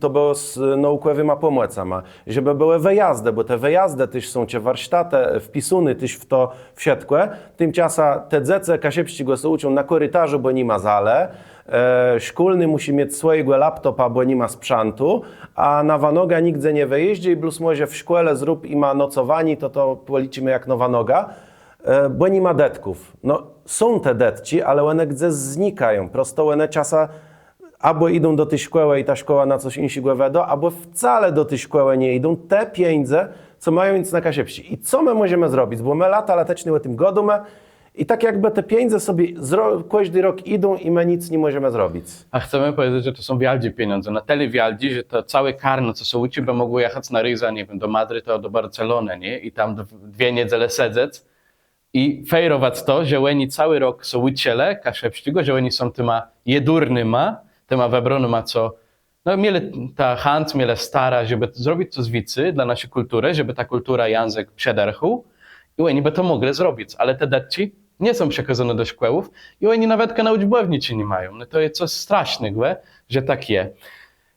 to bëło z nôùkòwima pòmòcama, żebë bëłë wëjazdë, bò te wëjazdë téż są, czë warsztatë, wpisóné téż w to wszëtkò. Timczasã te dzecë kaszëbsczégò sã ùczą na kòritarzu, bò ni ma zalë. Szkólny mùszi miec swòjégò laptopa, bò ni ma sprzãtu, a na wanogã nigdze nie wëjezdzy i blós mòże w szkòle zrób jima nocowanié, to to pòliczimë jakno wanoga, bò ni ma dëtków. No, są te dëtczi, ale òne gdzes znikają. Prosto òne czasã abò jidą do ti szkòłë i ta szkòła na cos jinszégò wëdô, abò wcale do ti szkòłë nie jidą te pieniãdze, co mają jic na kaszëbsczi. I co më mòżemë zrobic? Bò më lata lateczné ò tim gôdómë i tak jakbë te pieniãdze sobie zro-, kòżdi rok jidą i më nic ni mòżemë zrobic. A chcemë pòwiedzec, że to są wiôldżé pieniãdze. Na tëli wiôldżé, że to całé karno, co sã ùczëłë, bë mògło jachac na rézã, nie wiém, do Madritu, do Barcelonë, nié? I tam dwie niedzele sedzec i fejrowac to, że òni całi rok sã ùczëlë kaszëbsczégò, że òni są tima jedurnyma, tima wëbrónyma, co, no, mielë tã chãc, mielë starã, żebë zrobic cos wicy dlô naszi kùlturë, żebë ta kùltura, jãzëk przedërchôł. I òni bë to mòglë zrobic, ale te dëtczi nie są przekôzóné do szkòłów i òni nawetka na ùczbòwniczi ni mają. No to je cos strasznégò, że tak je.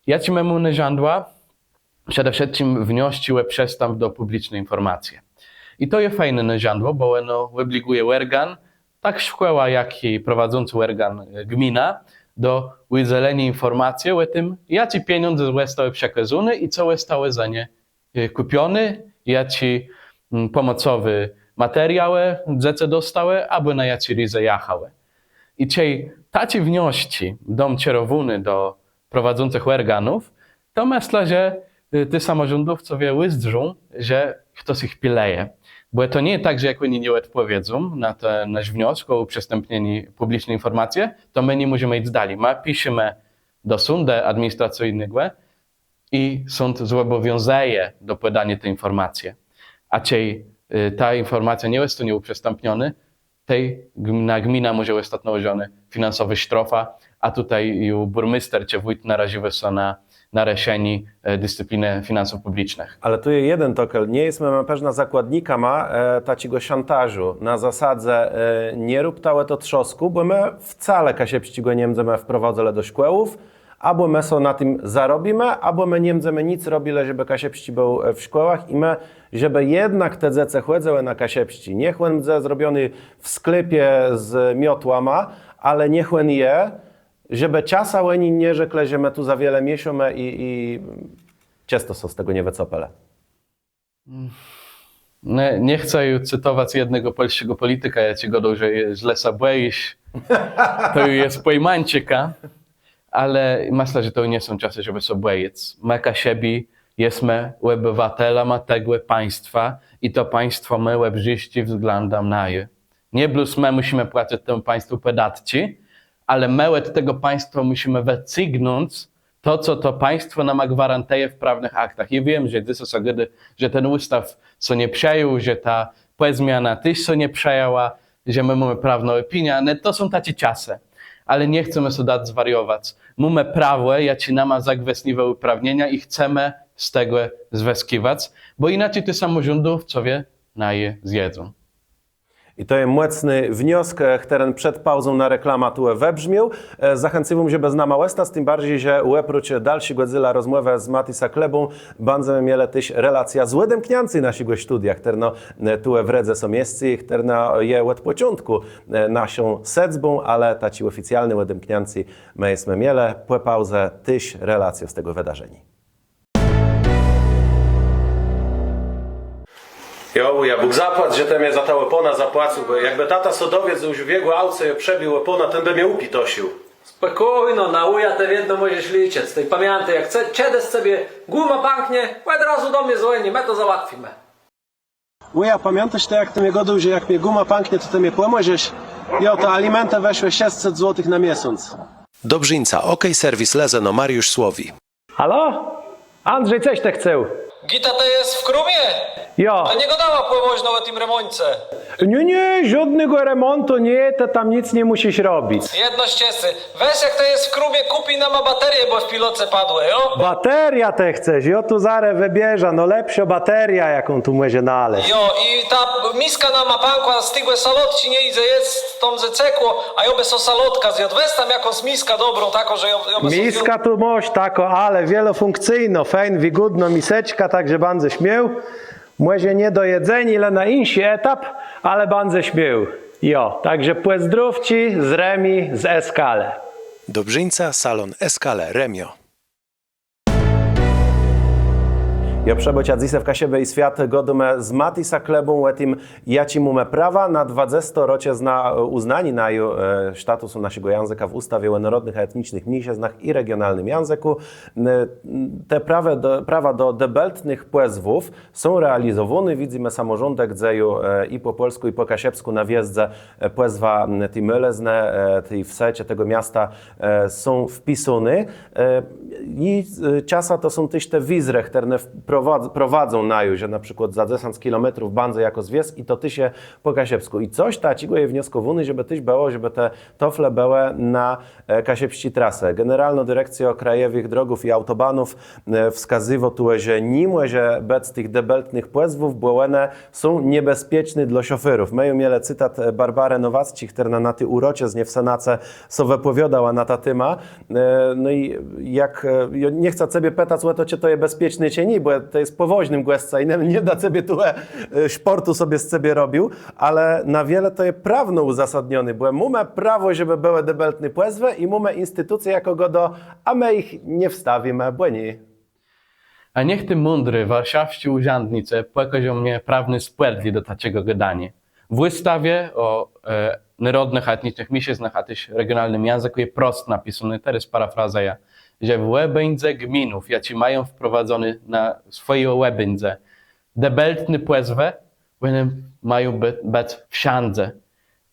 Jaczé më mómë nôrzãdła? Przede wszëtczim wniosczi ò przëstãp do pùbliczny infòrmacje. I to je fejné nôrzãdło, bò òno òbligùje òrgan, tak szkòła, jak i prowadzący òrgan, e, gmina, do ùdzeleniô infòrmacje ò tim, jaczé pieniãdze òstałë przekôzóné i co òstało za nie, e, kùpioné, jaczé, mm, pòmòcowé materiałë dzecë dostałë, abò na jaczé rézë jachałë. I czej taczé wniosczi bãdą czerowóné do prowadzącëch òrganów, to mëszlã, że, y, ti samòrządowcowie ùzdrzą, że chtos jich pilëje. Bò to nie je tak, że jak òni nie òdpòwiedzą na ten nasz wniosk ò ùprzistãpnienié pùbliczny infòrmacje, to më ni mòżemë jic dali. Më piszemë do sądu administracyjnégò i sąd zòbòwiązëje do pòdaniô ti infòrmacje. A czej, y, ta infòrmacjô nie òstónie ùprzistãpnionô, tej gm-, na gminã mòże òstac nałożonô finansowô sztrofa, a tutaj ju bùrméster czë wójt narażiwô sã na naruszenié, e, discypliny finansów publicznych. Ale tu je jeden tokôl. Nie jesmë më pewno zakładnikama, e, taczégò szantażu. Na zasadze, e, nie róbta le to trzôskù, bò më wcale kaszëbsczégò nie mdzemë wprowôdzalë do szkòłów, abò më so na tim zarobimë, abò më nie mdzemë nic robilë, żebë kaszëbsczi béł, e, w szkòłach i më, żebë jednak te dzecë chòdzëłë na kaszëbsczi. Niech òn mdze zrobiony w sklepie z miotłama, ale niech òn je, żebë czasã òni nie rzeklë, że më tu za wiele miészómë i, i czësto sã z tegò nie wëcopelë. Nie, nie chcã ju cytowac jednégò pòlsczégò pòlitika, jaczi gôdôł, że jeżlë sã bòjisz, to ju jes pòjmańczikã, ale mëszlã, że to nie są czasë, żebë sã bòjec. Më Kaszëbi jesmë òbëwatelama tegò państwa i to państwò mô òbrzészczi wzglãdã naju. Nié blós më mùszimë płacëc temù państwù pòdatczi, ale më òd tegò państwa mùszimë wëcygnąc to, co to państwò nama gwarantëje w prawnëch aktach. I wiém, że dzysô sã gôdô, że ten ùstôw sã nie przëjął, że ta pòzmiana téż sã nie przëjãła, że më mómë prawną òpiniã, ne, to są taczé czasë. Ale nie chcemë so dac zwariowac. Mómë prawò, jaczé nama zagwësniwô ùprawnienia i chcemë z tegò zwëskiwac, bò jinaczi ti samòrządowcowie naju zjedzą. I to je mòcny wniosk, e, chtëren przed pauzą na reklamã tu wëbrzmiôł. E, zachãcywóm, żebë z nama òstac, tim barżi, że òprócz dalszégò dzéla rozmòwë z Matisã Klebą bãdzemë mielë téż relacjã z òdemkniãcô naszégò studia, chtërno, e, tu w Redze sã miescy, chtërno je òd pòczątkù, e, naszą sedzbą, ale taczé òficjalné òdemkniãcé më jesmë mielë. Pò pauze téż relacjô z tegò wëdarzeniô. Jo, wùja, Bóg zapłac, że të mie za tã òpònã zapłacył, bò jakbë tata sã dowiedzôł, że w jegò auce jô przebił òpònã, ten bë mie ùpitosił. Spòkójno, na wùja të wiedno mòżesz liczëc. Tej pamiãtôj, jak ce-, czedës cebie gùma pãknie, òd razu do mie zwòni, më to załatwimë. Wùja, pamiãtôsz të, jak të mie gôdôł, że jak mie gùma pãknie, to të mie pòmòżesz? Jo, to alimentë wëszłë szescset złotëch na miesąc. Dobrzińca, OK Serwis, Lezno, Mariusz Słowi. Halo? Andrzej, cos të chcesz? Gita, të jes w krómie? Jo. A nie gôdała pòwôżno ò tim remònce? Nié, nié, żódnégò remòntu nié, të tam nic nie mùszisz robic. Jedno szczescé. Wez, jak të jes w krómie, kùpi nama baterie, bò w piloce padłë, jo? Baterie të chcesz, jô tu zarô wëbierzã, no, lepszą bateriã, jaką tu mòże nalezc. Jo, i ta miska nama pãkła, z tegò salôtczi nie jidze jesc, tam zecekło, a jô bë so salôtkã zjôdł. Wez tam jakąs miskã dobrą, taką, że jô, jô bë so... Miskã tu môsz taką, ale wielofùnkcyjną, fejn, wigódną miseczkã, tak że bãdzesz miôł. Mòże nié do jedzeniô, le na jinszi etap, ale bãdzesz miôł. Jo, tak że pòzdrówczi z Rëmi, z Eskale. Dobrzińca, salon Eskale, Rëmiô. Jo, przëbôczã, dzysô w Kaszëbë i Swiat gôdómë z Matisã Klebą ò tim, jaczé mómë prawa na dwadzestorocé z na, ùznaniô naju, e, statusu naszégò jãzëka w ùstawie ò nôrodnëch a etnicznëch mniészëznach i regionalnym jãzëkù. E, te prawa do, prawa do dëbeltnëch pòzwów są realizowóné. Widzymë samòrządë, dze ju, e, i pò pòlskù, i pò kaszëbskù na wjezdze, e, pòzwa, m, ti môlëznë, e, ti wsë czë tegò miasta, e, są wpisóné. E, i, e, czasã to są téż te wizrë, chtërne wprowadz-, prowadzą naju, że na przikłôd za dzesãc kilométrów bãdze jakôs wies i to téż je pò kaszëbskù. I cos taczégò je wnioskòwóné, żebë téż bëło, żebë te tôfle bëłë na, e, kaszëbsczi trasë. Generalnô Direkcjô Krajowëch Drogów i Autobanów, e, wskazywô tu, że ni mòże bëc tëch dëbeltnëch pòzwów, bò òne są niebezpieczné dlô szoférów. Më ju mielë cytat, e, Barbarë Nowacczi, chtërna na ti ùroczëznie w Senace sã wëpòwiôdała na tã témã. E, no i jak, e, jô nie chcã cebie pëtac ò to, czë to je bezpieczné, czë nié, bò të jes pòwôżnym gòscã i nie, nie dlô cebie tu, e, szpòrtu sobie z cebie robił, ale na wiele to je prawno ùzasadnioné, bò mómë prawò, żebë bëłë dëbeltné pòzwë i mómë institucje, jakô gôdô, a më jich nie wstawimë, bò nié. A niech ti mądri warszawsczi ùrzãdnicë pòkôżą mie prawné spòdlé do taczégò gôdaniô. W ùstawie ò, e, nôrodnëch a etnicznëch mniészëznach, a téż regionalnym jãzëkù je wprost napisóné, terô parafrazëjã, że w òbéńdze gminów, jaczé mają wprowadzoné na swòji òbéńdze dëbeltné pòzwë, òne mają bë-, bëc wszãdze.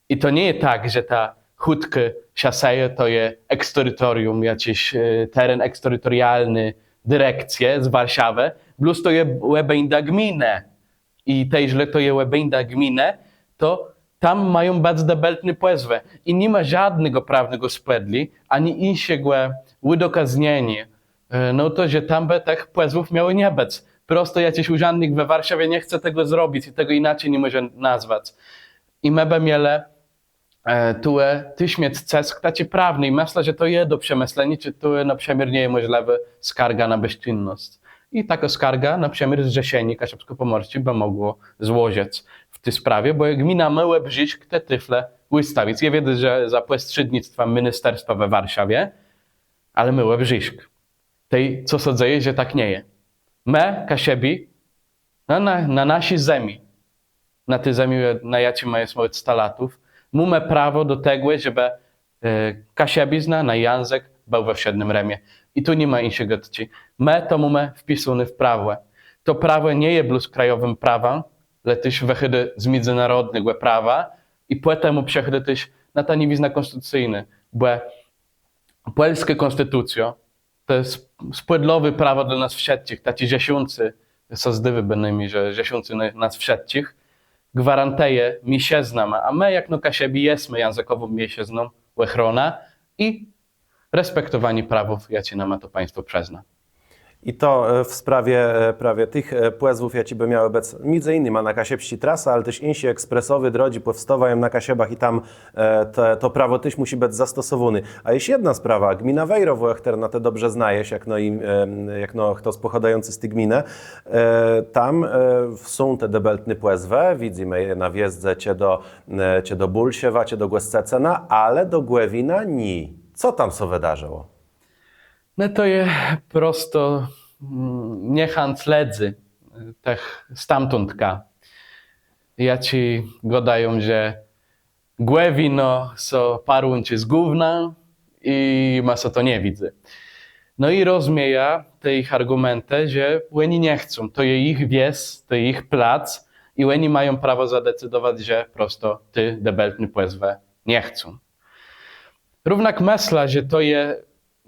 I to nie je tak, że ta chùtkô szasëjô to je eksterytorium, jaczis, e, teren eksterytorialny direkcje z Warszawë, plus to je òbéńda gminë. I tej, jeżlë to je òbéńda gminë, to tam mają bëc dëbeltné pòzwë. I ni ma żódnégò prawnégò spòdlé, ani jinszégò ùdokaznieniô, e, no to, że tam bë tëch pòzwów miało nie bëc. Prosto jaczis ùrzãdnik we Warszawie nie chce tegò zrobic i tegò jinaczi ni mòże nazwac. I më bë mielë, e, tu, e, téż miec cësk taczi prawny. I mëszlã, że to je do przemëszleniô, czë tu, e, na przëmiôr nie je mòżlëwô skarga na bezczynnosc. I takô skarga, na przëmiôr Zrzeszenié Kaszëbskò-Pòmòrsczé bë mògło złożëc w ti sprawie, bò gmina mô òbrzészk te tôfle ùstawic. Jô wiedzã, że za pòstrzédnictwã ministerstwa we Warszawie, ale mô òbrzészk. Tej, co sã dzeje, że tak nie je? Më, Kaszëbi, na, na, na naszi zemi, na ti zemi, na jaczi më jesmë òd stalatów, mómë prawò do tegò, żebë, e, kaszëbizna, nasz jãzëk béł we wszednym rëmie. I tu ni ma jinszi gôdczi. Më to mómë wpisóné w prawò. To prawò nie je blós krajowim prawã, le téż wëchôdô z midzënôrodnégò prawa i pòtemù przechôdô téż na tã niwiznã kònstitucyjną, bò pòlskô kònstitucjô, to je sp-, spòdlowé prawò dlô nas wszëtczich, taczé zrzeszącé, sã zdôwô bënômni, że zrzeszącé na-, nas wszëtczich, gwarantëje mniészëznóm, a më, jakno Kaszëbi, jesmë jãzëkòwą mniészëzną, òchróna i respektowanié prawów, jaczé nama to państwò przëzna. I to, e, w sprawie, e, prawie tëch, e, pòzwów, jaczé bë miałë bëc midzë jinyma na kaszëbsczi trasë, ale téż jinszé ekspresowé drodżi pòwstôwają na Kaszëbach i tam, e, te, to prawò téż mùszi bëc zastosowóné. A jesz jedna sprawa, gmina Wejrowò, chtërną të dobrze znajesz, jakno i, e, jakno chtos pòchòdzący z ti gminë. E, tam, e, są te dëbeltné pòzwë, widzymë je na wjezdze czë do, e, czë do Bólszewa, czë do Gòscëcëna, ale do Gòwina nié. Co tam sã wëdarzëło? No to je prosto, mm, niechãc lëdzy, e, tëch stamtądka. Jaczi gôdają, że Gòwino sã parłãczi z gównã i jima sã to nie widzy. No i rozmiejã te jich argùmentë, że òni nie chcą, to je jich wies, to je jich plac i òni mają prawò zadecydowac, że prosto ti dëbeltny pòzwë nie chcą. Równak mëszlã, że to je,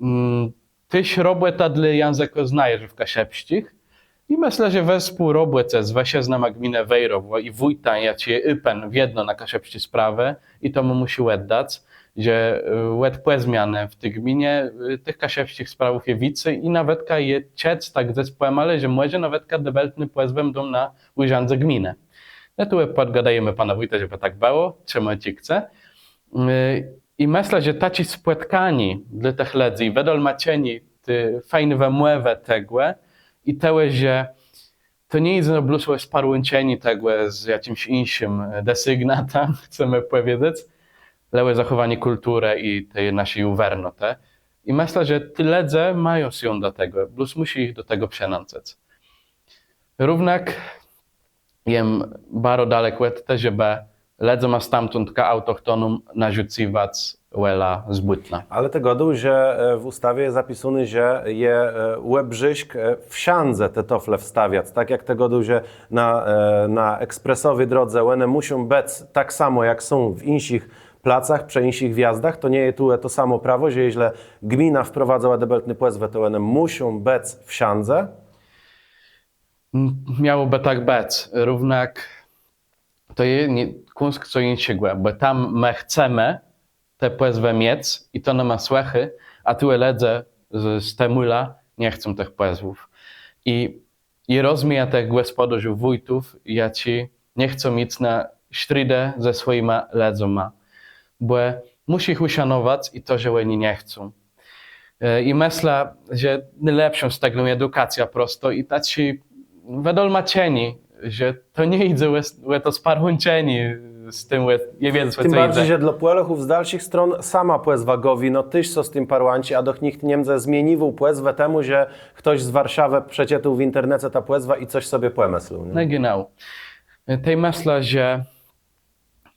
mm, téż robòta dlô jãzëkòznôwców kaszëbsczich. I mëszlã, że we współrobòce z wëszëznama gminë Wejrowò i wójtã, jaczi je ùpen wiedno na kaszëbsczé sprawë i to mù mùszi òddac, że, e, òd pòzmianë w ti gminie, e, tëch kaszëbsczich sprawów je wicy i nawetka je czëc tak dzes pòmalë, że mòże nawetka dëbeltné pòzwë mdą na ùrzãdze gminë. No tu pòdgôdómë pana wójta, żebë tak bëło, czemù òn chce. E, I mëszlã, że taczé spòtkanié dlô tëch lëdzy, wëdolmaczenié ti fejn wëmòwë tegò i tegò, że to nie je blós ò sparłãczenié tegò z jaczims jinszim, e, desygnatã, chcemë pòwiedzec, le ò zachòwanié kùlturë i ti naszi wiernotë. I mëszlã, że ti lëdze mają sã do tegò, blós mùszi jich do tegò przënãcëc. Równak jem baro dalek òd te, żebë lëdzóm stamtądka autochtonóm narzucywac wòlã z bùtna. Ale të gôdôł, że w ùstawie je zapisóné, że je òbrzészk wszãdze te tôfle wstawiac. Tak jak të gôdôł, że na ekspresowi drodze òne mùszą bëc tak samò jak są w jinszich placach, przë jinszich wjazdach, to nie je tu to samò prawò, że jeżlë gmina wprowadzała dëbeltné pòzwë, to òne mùszą bëc wszãdze? Miałobë tak bëc, równak to je kąsk co jinszégò, bò tam më chcemë te pòzwë miec i to nama słëchô, a tuwò lëdze z te môla nie chcą tëch pòzwów. I rozmiejã tëch gòspòdôrzów, wójtów, jaczi nie chcą jic na sztridë ze swòjima lëdzóma, bò mùszi jich ùszanowac i to, że òni nie chcą. I mëszlã, że nôlepszą stegną je edukacjô prosto i taczé wëdolmaczenié, że to nie jidze ò to sparłãczenié z tim, ò je wiedzec, ò co jidze. Tim barżi, że dlô Pòlôchów z dalszich strón sama pòzwa gòwi, no téż sã z tim parłãczi, a doch nicht nie mdze zmieniwôł pòzwë temù, że chtos z Warszawë przeczëtôł w internece tã pòzwã i cos sobie pòmëslôł, nié? No genau. Tej mëszlã, że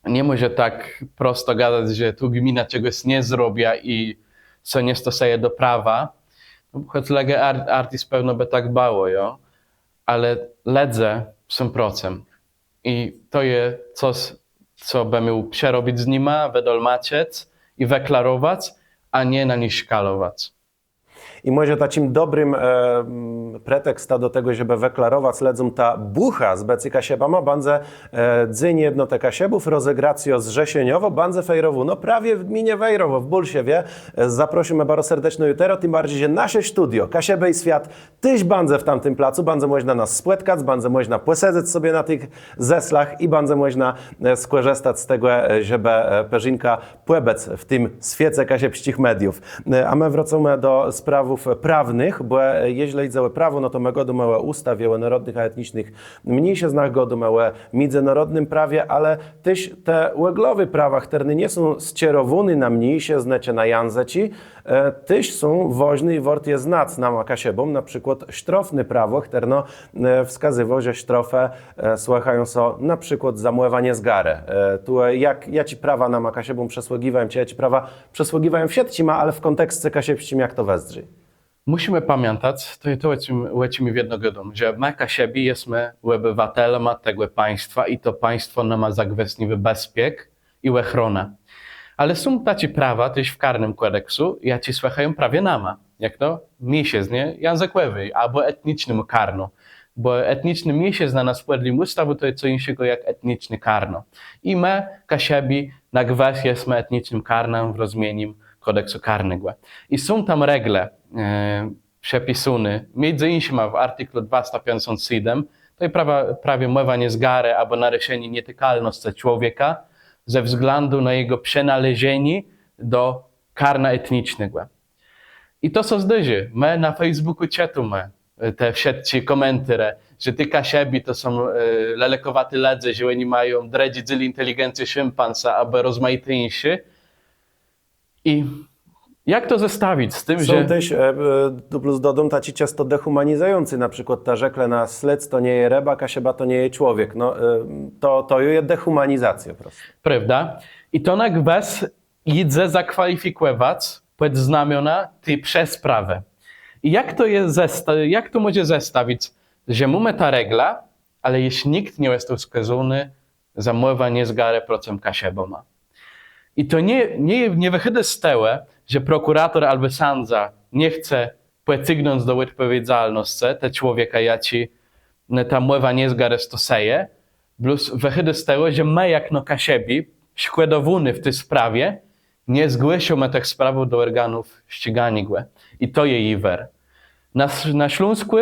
nie mòże tak prosto gadac, że tu gmina czegòs nie zrobia i sã nie stosëje do prawa. No, chòc lege artis pewno bë tak bëło, jo? Ale lëdze są procëm. I to je cos, co bë miôł przerobic z nima, wëdolmaczëc i wëklarowac, a nie na nich szkalowac. I mòże taczim dobrim pretekstã do tegò, żebë wëklarowac lëdzóm tã bùchã z bëcô Kaszëbama, bãdze Dzéń Jednotë Kaszëbów, rozegracjô zrzeszeniowô, bãdze fejrowónô prawie w gminie Wejrowò, w Bòlszewie. Zaprôszómë baro serdeczno jutro, tim barżi, że nasze studio Kaszëbë i Swiat téż bãdze w tamtim placu, bãdze mòżna nas spòtkac, bãdze mòżna pòsedzec sobie na tëch zeslach i bãdze mòżna skòrzëstac z tegò, żebë përzinkã pòbëc w tim swiece kaszëbsczich mediów. A më wrôcómë do sprawów prawnëch, bò jeżlë jidze ò prawò, no to më gôdómë ò ùstawie ò nôrodnëch a etnicznëch mniészëznach, gôdómë ò midzënôrodnym prawie, ale téż te òglowé prawa, chtërne nie są sczerowóné na mniészëznë czë na jãzëczi, téż są wôżné i wôrt je znac nama Kaszëbóm, na przikłôd sztrôfné prawò, chtërno wskazywô, że sztrôfë słëchają sã na przikłôd za mòwã niezgarë. Tu jak, jaczé prawa nama Kaszëbóm przësłëgiwają, czë jaczé prawa przësłëgiwają wszëtczima, ale w kònteksce kaszëbsczim jak to wëzdrzi? Mùszimë pamiãtac, to je to, ò czim, ò czim wiedno gôdóm, że më Kaszëbi jesmë òbëwatelama tegò państwa i to państwò nama zagwësniwô bezpiek i òchrónã. Ale są taczé prawa téż w karnym kòdeksu, jaczé słëchają prawie nama, jakno mniészëznie jãzëkòwi abò etnicznémù karnu. Bò etniczné mniészëznë na spòdlim ùstawù to je co jinszégò jak etniczné karno. I më, Kaszëbi, na gwës jesmë etnicznym karnã w rozmienim kòdeksu karnégò. I są tam regle przepisóné, midzë jinszima w artiklu dwasta piãcdzesąt sédem, to je prawie mòwa niezgarë abò narëszenié nietikalnoscë człowieka ze wzglãdu na jegò przënôleżenié do karna etnicznégò. I to sã zdôrzô, më na Facebookù czëtómë te wszëtczé kòmentôrze, że ti Kaszëbi to są lelekòwati lëdze, że òni mają drëdżi dzél inteligencje szimpansa abò rozmajité jinszé. I jak to zestawic z tim, że... Są téż, tu plus dodóm, taczé czãsto dehùmanizëjącé, na przikłôd ta rzekle na slec to nie je rëba, Kaszëba to nie je człowiek. No to, to ju je dehùmanizacjô prosto. Prôwda? I to na gwës jidze zakwalifikòwac pòd znamiona ti przesprawë. I jak to je, jak to mòże zestawic, że mómë tã reglã, ale jesz nicht nie òstôł skôzóny za mòwã niezgarë procëm Kaszëbóma. I to nie, nie, nie wëchôdô z tegò, że prokùrator abò sãdza nie chce pòcygnąc do òdpòwiedzalnoscë te człowieka, jaczi tã mòwã niezgarë stosëje, blós wëchôdô z tegò, że më jakno Kaszëbi szkòdowóny w ti sprawie nie zgłôszómë tëch sprawów do òrganów scyganiégò. I to je jiwer. Na Sląskù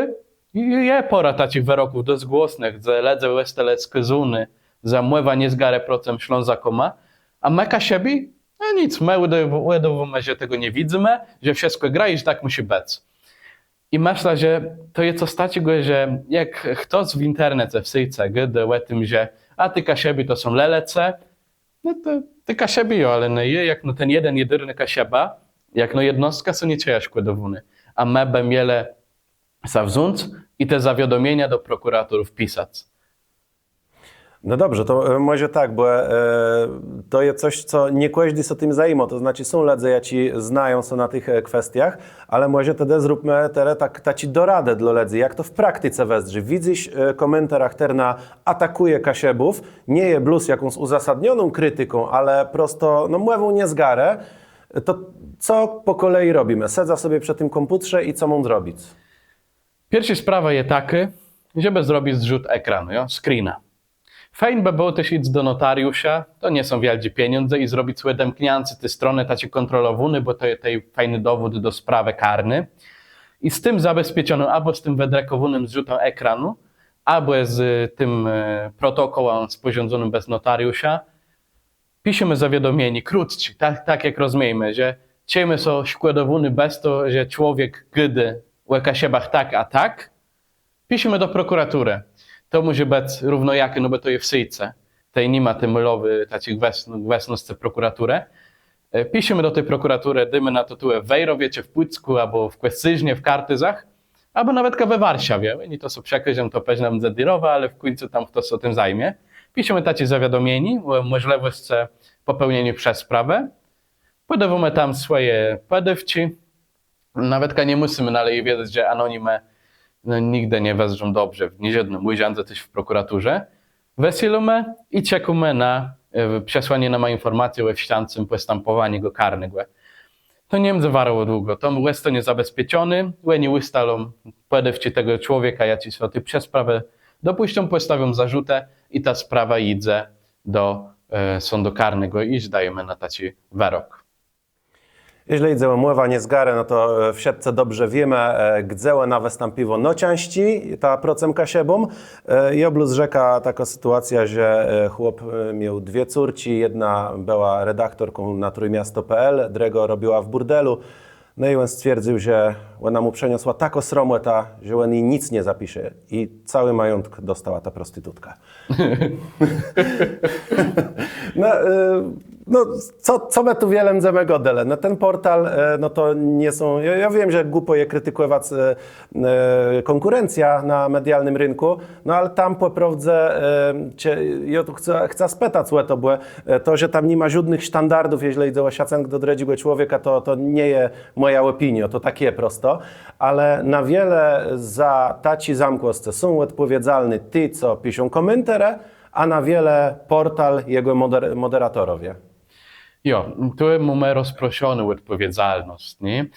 je pôrã taczich wëroków dosc głosnëch, dze lëdze òstelë skôzóny za mòwã niezgarë procëm Slązôkóma, a më Kaszëbi? No nic, më ùdôwómë, że tegò nie widzymë, że wszëtkò grô i że tak mùszi bëc. I mëszlã, że to je cos taczégò, że jak chtos w internece, w sécë gôdô ò tim, że a ti Kaszëbi to są lelecë, no to ti Kaszëbi jo, ale no je jakno ten jeden jedurny Kaszëba, jakno jednostka sã nie czëje szkòdowóny. A më bë mielë sã wząc i te zawiadomienia do prokùratorów pisac. No dobrze, to e, mòże tak, bò e, to je cos, co nié kòżdi sã tim zajimô. To znaczi, są lëdze, jaczi znają sã na tëch e, kwestiach, ale mòże tedë zróbmë terô tak, taczé doradë dlô lëdzy, jak to w praktice wëzdrzi. Widzysz e, kòmentôrz, chtëren atakùje Kaszëbów, nie je blós jakąs ùzasadnioną kritiką, ale prosto, no, mòwą niezgarë, to co pò kòlei robimë? Sedzã sobie przë tim kòmpùtrze i co móm zrobic? Pierszô sprawa je takô, żebë zrobic zrzut ekranu, jo? Screena. Fejn bë bëło téż jic do notariusza, to nie są wiôldżé pieniãdze, i zrobic òdemkniãcé ti stronë, taczi kòntrolowóny, bò to je tej fejny dowód do sprawë karny. I z tim zabezpieczonym, abò z tim wëdrëkòwónym zrzutã ekranu, abò z tim e, protokòłã spòrządzonym bez notariusza, piszemë zawiadomienié, krótczé, tak, tak jak rozmiejemë, że czëjemë sã szkòdowóny bez to, że człowiek gôdô ò Kaszëbach tak a tak, piszemë do prokùraturë. To mòże bëc równo jak, no bò to je w sécë. Tej ni ma ti môlowi taczi gwës-, gwësnoscë prokùraturë. E, piszemë do ti prokùraturë, dôjmë na to tuwò w Wejrowie, czë w Pùckù, abò w Kòscérznie, w Kartuzach, abò nawetka we Warszawie. Òni to so przekôżą, to pewno mdze dërowa, ale w kùńcu tam chtos sã tim zajmie. Piszemë taczé zawiadomienié ò mòżlëwòscë pòpełnieniô przesprawë. Pòdôwómë tam swòje pòdôwczi. Nawetka nie mùszimë nôleżi wiedzec, że anonimë, no, nigdë nie wëzdrzą dobrze w niżódnym ùrzãdze, téż w prokùraturze. Wësyłómë i czekómë na e, przesłanié nama infòrmacje ò wszczãcym pòstãpòwaniégò karnégò. To nie mdze warało długò, to òstónie zabezpieczoné, òni ùstalą pòdôwczi tegò człowieka, jaczi sã ti przesprawë dopùscył, pòstawią zarzutë i ta sprawa jidze do e, sądu karnégò i żdajemë na taczi wërok. Jeżlë jidze ò mòwã niezgarë, no to e, wszëtcë dobrze wiémë, e, gdze òna wëstãpiwô nôczãscy, ta procëm Kaszëbóm. E, jô blós rzekã, takô sytuacjô, że e, chłop e, miôł dwie córczi, jedna bëła redaktorką na trójmiasto pe el, drëgô robiła w bùrdelu. No i òn stwierdzył, że òna mù przëniosła taką sromòtã, że òn ji nick nie zapisze. I całi majątk dostała ta prostitutka. No, e, no co, co më tu wiele mdzemë gôdelë? No ten pòrtal, e, no to nie są, jô, jô wiém, że głupò je kritikòwac e, e, kònkùrencjã na medialnym rënkù, no ale tam pò prôwdze, e, czë, jô tu chcã, chcã spëtac ò to, bò e, to, że tam ni ma żódnëch sztandardów, jeżlë jidze ò szacënk do drëdżégò człowieka, to, to nie je mòja òpiniô, to tak je prosto. Ale na wiele za taczé zamkłoscë są òdpòwiedzalny ti, co piszą kòmentôrze, a na wiele pòrtal, jegò moder-, mòderatorowie. Jo, tu mómë rozproszoną òdpòwiedzalnosc, nié?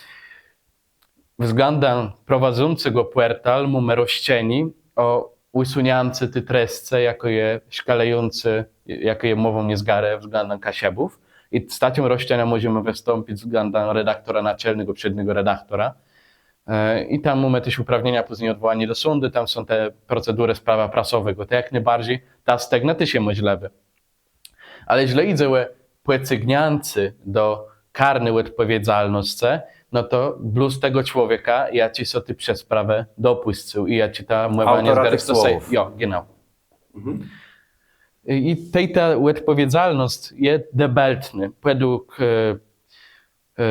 Wzglãdã prowadzącégò pòrtal mómë roszczenié ò ùsëniãcé ti trescë, jakô je szkalëjącô, jakô je mòwą niezgarë wzglãdã Kaszëbów. I z taczim roszczenim mòżemë wëstąpic wzglãdã redaktora naczelnégò, przédnégò redaktora. E, i tam mómë téż ùprawnienia pózni òdwòłaniô do sądu, tam są te procedurë z prawa prasowégò, to jak nôbarżi ta stegna téż je mòżlëwô. Ale jeżlë jidze ò pòcygniãcé do karny òdpòwiedzalnoscë, no to blós tegò człowieka, jaczi sã ti przesprawë dopùscył i jaczi tã mòwã niezgarë stosëje. Autora tëch słowów. Jo, genau. Mhm. I, i tej ta òdpòwiedzalnosc je dëbeltnô. Pòdług e, e,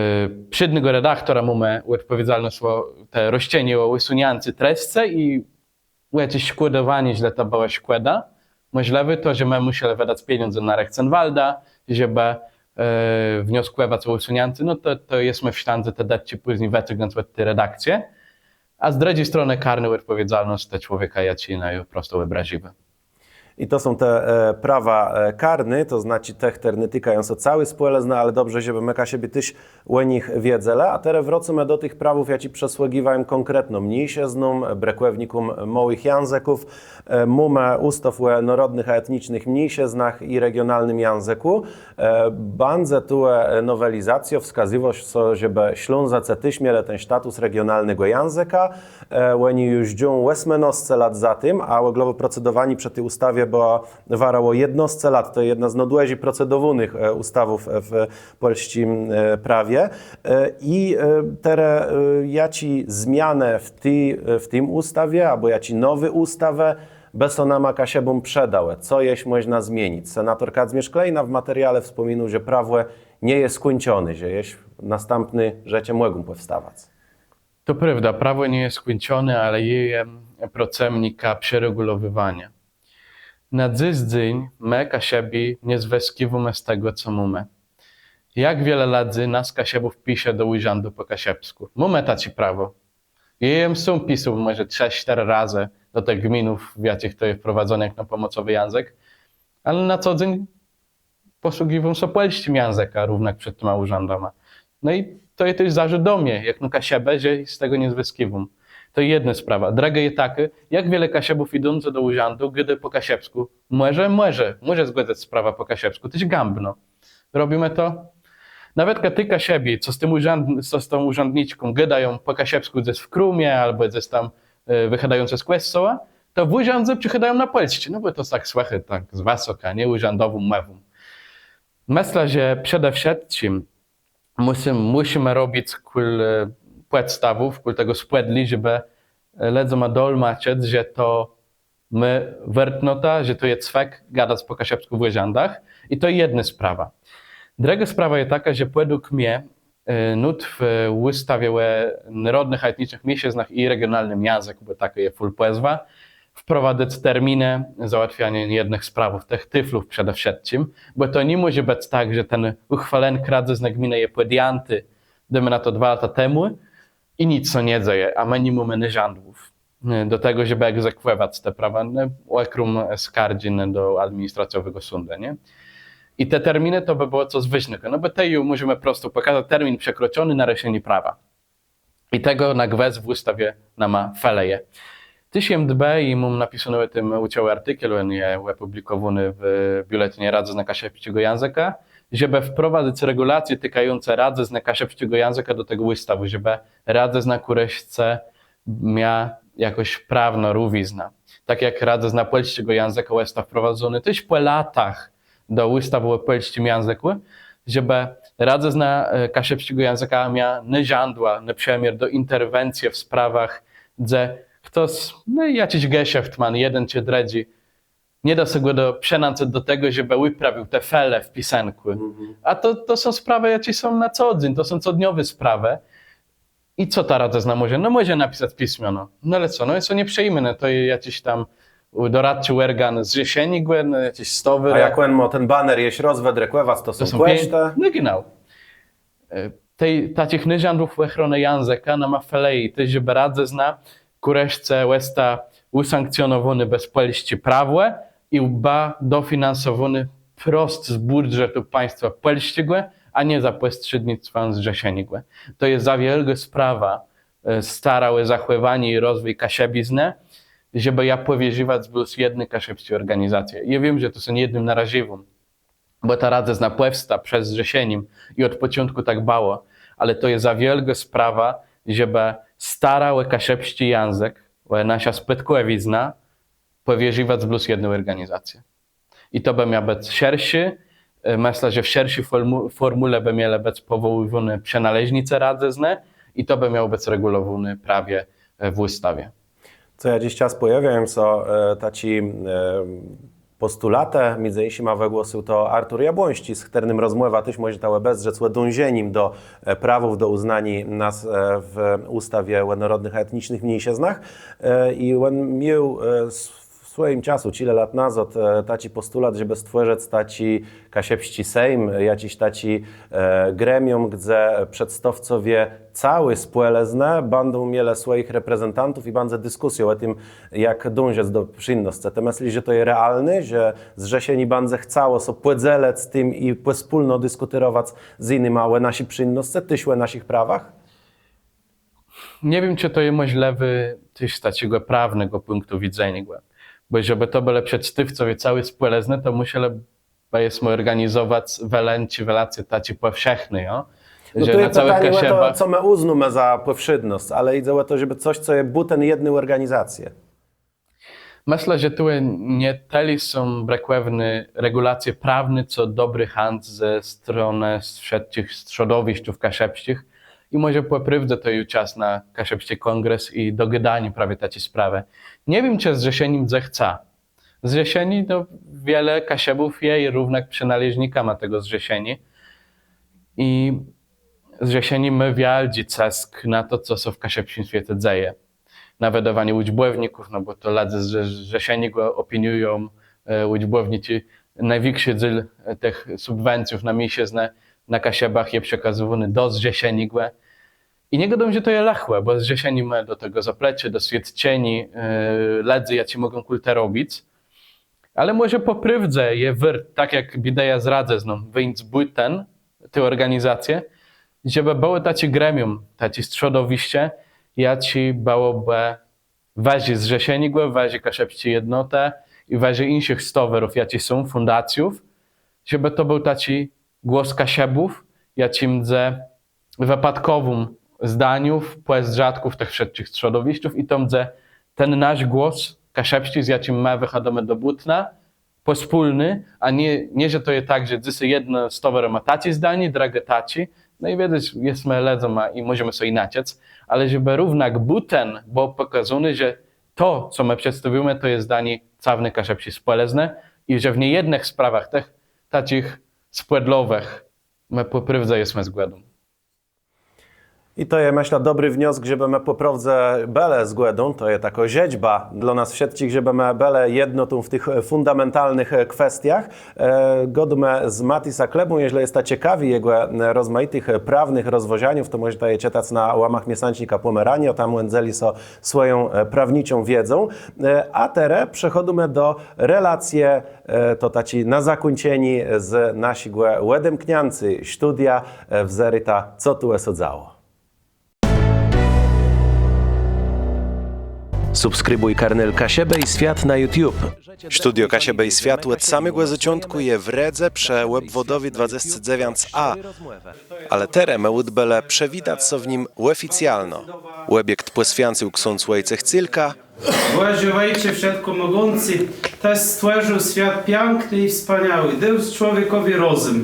przédnégò redaktora mómë òdpòwiedzalnosc ò te roszczenié ò ùsëniãcé trescë i ò jaczés szkòdowanié, jeżlë to bëła szkòda. Mòżlëwé to, że më mùszelë wëdac pieniãdze na Rechtsanwalta, żebë e, wnioskòwac ò ùsëniãcé, no to, to jesmë w sztãdze te dëtczi pózni wëcygnąc òd ti redakcje. A z drëdżi stronë karnô òdpòwiedzalnosc te człowieka, jaczi naju prosto òbrazył. I to są te e, prawa e, karné, to znaczi te, chtërne tikają sã całi spòlëznë, ale dobrze, żebë më Kaszëbi téż ò nich wiedzelë. A terô wrócymë do tëch prawów, jaczé przësłëgiwają kònkretno mniészëznóm, brëkòwnikóm môłëch jãzëków. E, mómë ùstôw ò nôrodnëch a etnicznëch mniészëznach i regionalnym jãzëkù. E, bãdze tu e, nowelizacjô, wskazywô sã, żebë Slązôcë téż mielë ten status regionalnégò jãzëka. E, òni ju jidã òsmënôsce lat za tim, a òglowò procedowanié przë ti ùstawie bëło, warało jednôsce lat. To jedna z nôdłëżi procedowónëch e, ùstawów e, w pòlsczim e, prawie. E, i e, terô e, jaczé zmianë w ti, w tim ùstawie, abò jaczé nowé ùstawë bë sã nama Kaszëbóm przëdałë? Co jesz mòżna zmienic? Senator Kadzmiérz Kleina w materiale wspòminôł, że prawò nie je skùńczoné, że jesz nôstãpné rzeczë mògą pòwstawac. To prôwda, prawò nie je skùńczoné, ale jô jem procëmnikã przeregùlowiwaniô. Na dzys dzéń më, Kaszëbi, nie zwëskiwómë z tegò, co mómë. Jak wiele lëdzy nas, Kaszëbów, pisze do ùrzãdu pò kaszëbskù? Mómë taczé prawò. Jô jem sóm pisôł mòże trzë, sztërë razë do tëch gminów, w jaczich to je wprowadzoné jakno pòmòcowi jãzëk, ale na co dzéń pòsługiwóm sã pòlsczim jãzëkã równak przed tima ùrzãdama. No i to je téż zarzut do mie, jakno Kaszëbë, że z tegò nie zwëskiwóm. To jedna sprawa. Drëgô je takô, jak wiele Kaszëbów jidącë do ùrzãdu gôdô pò kaszëbskù? Mòże, mòże, mòże zgòdzëc sprawã pò kaszëbskù, téż gãbno. Robimë to. Nawetka ti Kaszëbi, co z tim ùrzãd-, co z tą ùrzãdniczką gôdają pò kaszëbskù gdzes w krómie abò gdzes tam, e, wëchôdającë z kòscoła, to w ùrzãdze przechôdają na pòlsczi, no bò to tak słëchô, tak z wësoka, nié, ùrzãdową mòwą. Mëszlã, że przede wszëtczim mùszi-, mùszimë robic kòl, e, pòdstawów, kòl tegò spòdlô, żebë, e, lëdzóm dolmaczëc, że to mô wôrtnotã, że to je cwëk gadac pò kaszëbskù w ùrzãdach. I to jedna sprawa. Drëgô sprawa je takô, że pòdług mie, e, nót w ùstawie ò nôrodnëch a etnicznëch miészëznach i regionalnym jãzëkù, bò takô je fùl pòzwa, wprowadzëc terminë załatwianiô jednëch sprawów, tëch tôflów przede wszëtczim, bò to ni mòże bëc tak, że ten ùchwôlënk radzëznë gminë je pòdjãti, dôjmë na to, dwa lata temù i nick sã nie dzeje, a më ni mómë nôrzãdłów, e, do tegò, żebë egzekwòwac te prawa, no, òkróm skardżi, no, do administracjowégò sądu, nié? I te terminë to bë bëło cos wôżnégò, no bò tej ju mòżemë prosto pòkazac termin przekroczony, naruszenié prawa. I tegò na gwës w ùstawie nama felëje. Téż jem dbë i móm napisóné ò tim ùczałi artikel, òn je òpùblikòwóny w biuletinie Radzëznë Kaszëbsczégò Jãzëka, żebë wprowadzëc regùlacje tikającé Radzëznë Kaszëbsczégò Jãzëka do tegò ùstawù, żebë Radzëzna Kùreszcô mia jakąs prawną rówiznã. Tak jak Radzëzna Pòlsczégò Jãzëka òsta wprowadzonô téż pò latach do ùstawë ò pòlsczim jãzëkù, żebë Radzëzna, e, Kaszëbsczégò Jãzëka mia nôrzãdła, na przëmiôr do interwencje w sprawach, dze chtos, no, jaczis geszeftsman, jeden czë drëdżi, nie dô sã gò do, przënãcëc do tegò, żebë wëprawił te fele w pisënkù. Mhm. A to, to są sprawë, jaczé są na co dzéń, to są codniowé sprawë. I co ta radzëzna mòże? No mòże napisac pismiona. No ale co, no je to nieprzëjemné, no to je jaczis tam doradczi òrgan Zrzeszeniégò, no, jaczis stowôrë. A jak òn mô ten baner jesz rôz wëdrëkòwac, to są kòsztë. No genau. E, tej, taczich nôrzãdów òchronë jãzëka nama felëje, téż żebë Radzëzna Kùreszcë òsta ùsankcjonowónô bez pòlsczé prawò i bëła dofinansowónô prost z bùdżetu państwa pòlsczégò, a nié za pòstrzédnictwã Zrzeszeniégò. To je za wiôlgô sprawa, e, stara ò zachòwanié i rozwij kaszëbiznë, żebë jã pòwierziwac blós jedny kaszëbsczi òrganizacje. Jô wiém, że to sã niejednym narażiwóm, bò ta Radzëzna pòwsta przed Zrzeszenim i òd pòczątkù tak bëło, ale to je za wiôlgô sprawa, żebë stara ò kaszëbsczi jãzëk, ò naszã spôdkòwiznã pòwierziwac blós jedny òrganizacje. I to bë miało bëc szerszé, e, mëszlã, że w szerszi fòrmù-, fòrmùle bë mielë bëc pòwòłiwóny przënôleżnicë Radzëznë i to bë miało bëc regulowóné prawie, e, w ùstawie. Co jaczis czas pòjôwiają sã, e, taczé, e, pòstulatë, midzë jinszima wëgłosył to Artur Jabłońsczi, z chtërnym rozmòwã téż mòżeta òbezdrzec, ò dążenim do, e, prawów, do ùznaniô nas, e, w ùstawie ò nôrodnëch a etnicznëch miészëznach. E, i òn miôł, e, s-, w swòjim czasu, czile lat nazôd, e, taczi pòstulat, żebë stwòrzëc taczi kaszëbsczi Sejm, jaczis taczi, e, gremium, gdze przedstôwcowie całi spòlëznë bãdą mielë swòjich reprezentantów i bãdze diskùsjô ò tim, jak dążëc do przińdnoscë. Të mëslisz, że to je realné, że Zrzeszenié bãdze chcało sã pòdzelëc tim i pòspólno diskùtérowac z jinyma ò naszi przińdnoscë, téż ò naszich prawach? Nie wiém, czë to je mòżlëwé téż z taczégò prawnégò pùnktu widzeniô, bò żebë to bëlë przedstôwcowie całi spòlëznë, to mùszelë bë jesmë òrganizowac welacje, welacje taczé pòwszechné, jo? No że to je na całëch pitanié ò to, Kaszëbach. Co më ùznómë za pòwszednosc, ale jidze ò to, żebë cos, co je bùten jedny òrganizacje. Mëszlã, że tu nié tëli są brëkòwné regulacje prawné, co dobrô chãc ze stronë wszëtczich strzodowiszczów kaszëbsczich. I mòże pò prôwdze to ju czas na kaszëbsczi kòngres i dogôdanié prawie taczi sprawë. Nie wiém, czë Zrzeszenim zechce. Zrzeszenié, no, wiele Kaszëbów je i równak przënôleżnikama tegò Zrzeszeniô. I Zrzeszenié mô wiôldżi cësk na to, co sã w kaszëbsczim swiece dzeje. Na wëdôwanié ùczbòwników, no bò to lëdze z Zrzeszeniégò òpiniują ùczbòwniczi. Nôwikszi dzél tëch subwencjów na miészëznë na Kaszëbach je przekazywóny do Zrzeszeniégò. I nie gôdóm, że to je lëchò, bò Zrzeszenié mô do tegò zapleczé, doswiôdczenié lëdzy, jaczi mògą kùlturã robic. Ale mòże pò prôwdze je wôrt, tak jak Bideja z Radzëzną, wińc bùten ti òrganizacje, żebë bëło taczé gremium, taczé strzodowiszcze, jaczé bëłobë wëżi Zrzeszeniégò, wëżi Kaszëbsczi Jednotë i wëżi jinszich stowôrów, jaczé są, fùndacjów, żebë to béł taczi głos Kaszëbów, jaczi mdze wëpôdkòwą zdaniów, pòzdrzatków tëch wszëtczich strzodowiszczów i to mdze ten nasz głos kaszëbsczi, z jaczim më wëchôdómë do bùtna, pòspólny, a nié, nié, że to je tak, że dzysô jedna stowôra mô taczé zdanié, drëgô taczé. No i wiedzec, jesmë lëdzama i mòżemë so jinaczi, ale żebë równak bùten bëło pòkôzóné, że to, co më przedstôwiómë, to je zdanié całowny kaszëbsczi spòlëznë i że w niejednëch sprawach tëch taczich spòdlowëch më pò prôwdze jesmë zgòdą. I to je, mëszlã, dobri wniosk, żebë më pò prôwdze bëlë zgòdą, to je takô żëczba dlô nas wszëtczich, żebë më bëlë jednotą w tëch fùndamentalnëch kwestiach. Gôdómë z Matisã Klebą, jeżlë jesta cekawi jegò rozmajitëch prawnëch rozwôżaniów, to mòżeta je czëtac na łamach miesãcznika Pòmeraniô, tam òn dzeli sã swòją prawniczą wiedzą. A terô przechòdzymë do relacje, to taczé na zakùńczenié z naszégò òdemkniãcô studia. Wezdrzëta, co tu sã dzało. Subskribùj kanal Kaszëbë i Swiat na YouTube. Studio Kaszëbë i Swiat òd samégò zôczątkù je w Rédze przë Òbwòdowi dwadzesce dzewiãc A. Ale terô më ùdbelë przëwitac sã w nim òficjalno. Òbiekt pòswiãcył ksądz Wòjcech Cylka. Bòże Òjcze Wszëtkòmògący, Të stwòrził swiat piãkny i wspaniały, dôł człowiekòwi rozëm,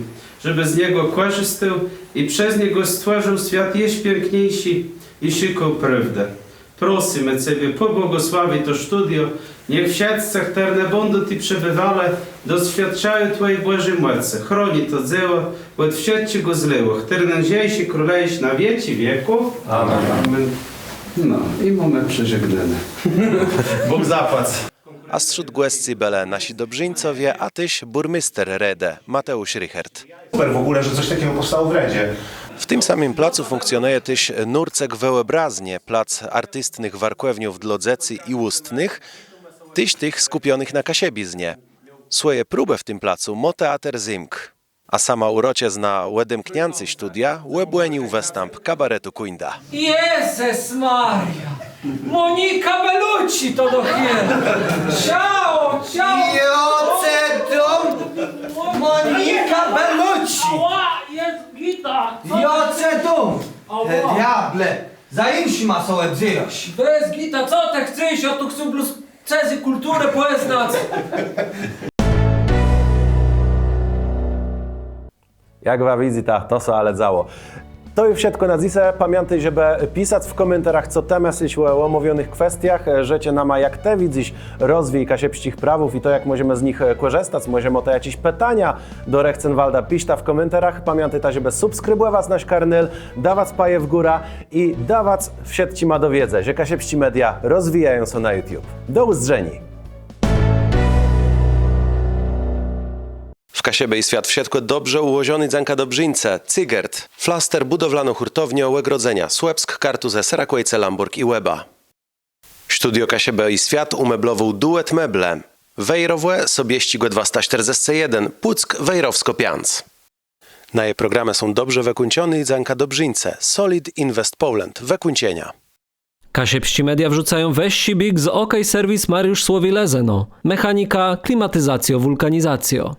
żebë z niegò kòrzistôł, i przez niegò stwòrził swiat jesz piãkniészi i szëkôł prôwdã. Prosymë Cebie, pòbłogòsławi to studio, niech wszëtcë, chtërny bãdą tu przebiwelë, doswiôdczają Twòji Bòżi mòcë. Chroni to dzeło òd wszëtczégò złégò, chtëren żëje i królëje na wieczi wieków. Amen. Amen. No i mómë przeżegnóné. Bóg zapłac. A strzód gòscy bëlë naszi dobrzińcowie, a téż bùrméster Rédë, Mateùsz Richert. Super w ogóle, że coś takiego powstało w Redzie. W tim samim placu fùnkcjonëje téż Nórcëk Wëòbraznie, plac artistnëch warkòwniów dlô dzecy i ùstnëch, téż tëch skùpionëch na kaszëbiznie. Swòje próbë w tim placu mô teater Zymk. A samò ùroczëznã òdemkniãcô studia òbònił wëstãp kabaretu Kùńda. Jezës Maria! Monika Bellucci to dopiero! Ciao, ciao! Jo, ce dóm! Monika Bellucci! Ała, je gita! Jo, ce dóm! Ała! Të diôble! Za jinszima sã òbzérôsz. Bez gita, co të chcesz? Jô tu chcã blós cëzą kùlturã pòznac. Jak wa widzyta, to sã ale dzało. To ju wszëtkò na dzysô. Pamiãtôj, żebë pisac w kòmentarzach, co të mëslisz ò òmówionëch kwestiach. Rzeczë nama, jak të widzysz rozwij kaszëbsczich prawów i to, jak mòżemë z nich kòrzëstac, mòże môta jaczés pitania do Rechtsanwalta, piszta w kòmentarzach. Pamiãtôjta, żebë subskribòwac nasz kanal, dawac paje w górã i dawac wszëtczima do wiedzë, że kaszëbsczé media rozwijają sã na YouTube. Do ùzdrzeniô. W Kaszëbë i Swiat wszëtkò dobrze ùłożoné dzãka dobrzińcë Cygert. Flaster, bùdowlanô hùrtowniô, ògrodzenia. Słëpsk, Kartuzë, Serakòjce, Lãbòrg i Łeba. Studio Kaszëbë i Swiat ùmeblowôł Duet Meble. Wejrowò, Sobiesczégò dwasta sztërdzescë jeden, Pùck, Wejrowskô piãc. Naje programë są dobrze wëkùńczoné dzãka dobrzińcë Solid Invest Poland. Wëkùńczenia. Kaszëbsczé media wrzucają wëższi biég z OK Serwis Mariusz Słowi, Lëzëno. Mechanika, klimatizacjô, wùlkanizacjô.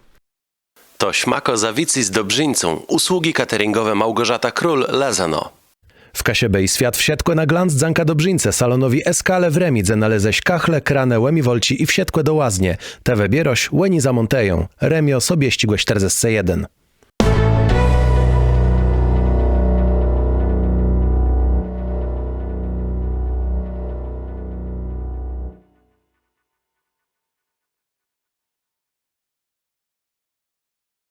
To szmakô za wicy z dobrzińcą. Usługi cateringowe Małgorzata Król, Lëzëno. W Kaszëbë i Swiat wszëtkò na glanc dzãka dobrzińcë, salonowi Eskale w Rëmi, dze nalézesz kachle, kranë, ùmiwalczi i wszëtkò do łaznie. Të wëbiérôsz, òni zamòntëją. Rëmiô, Sobiesczégò sztërdzescë jeden.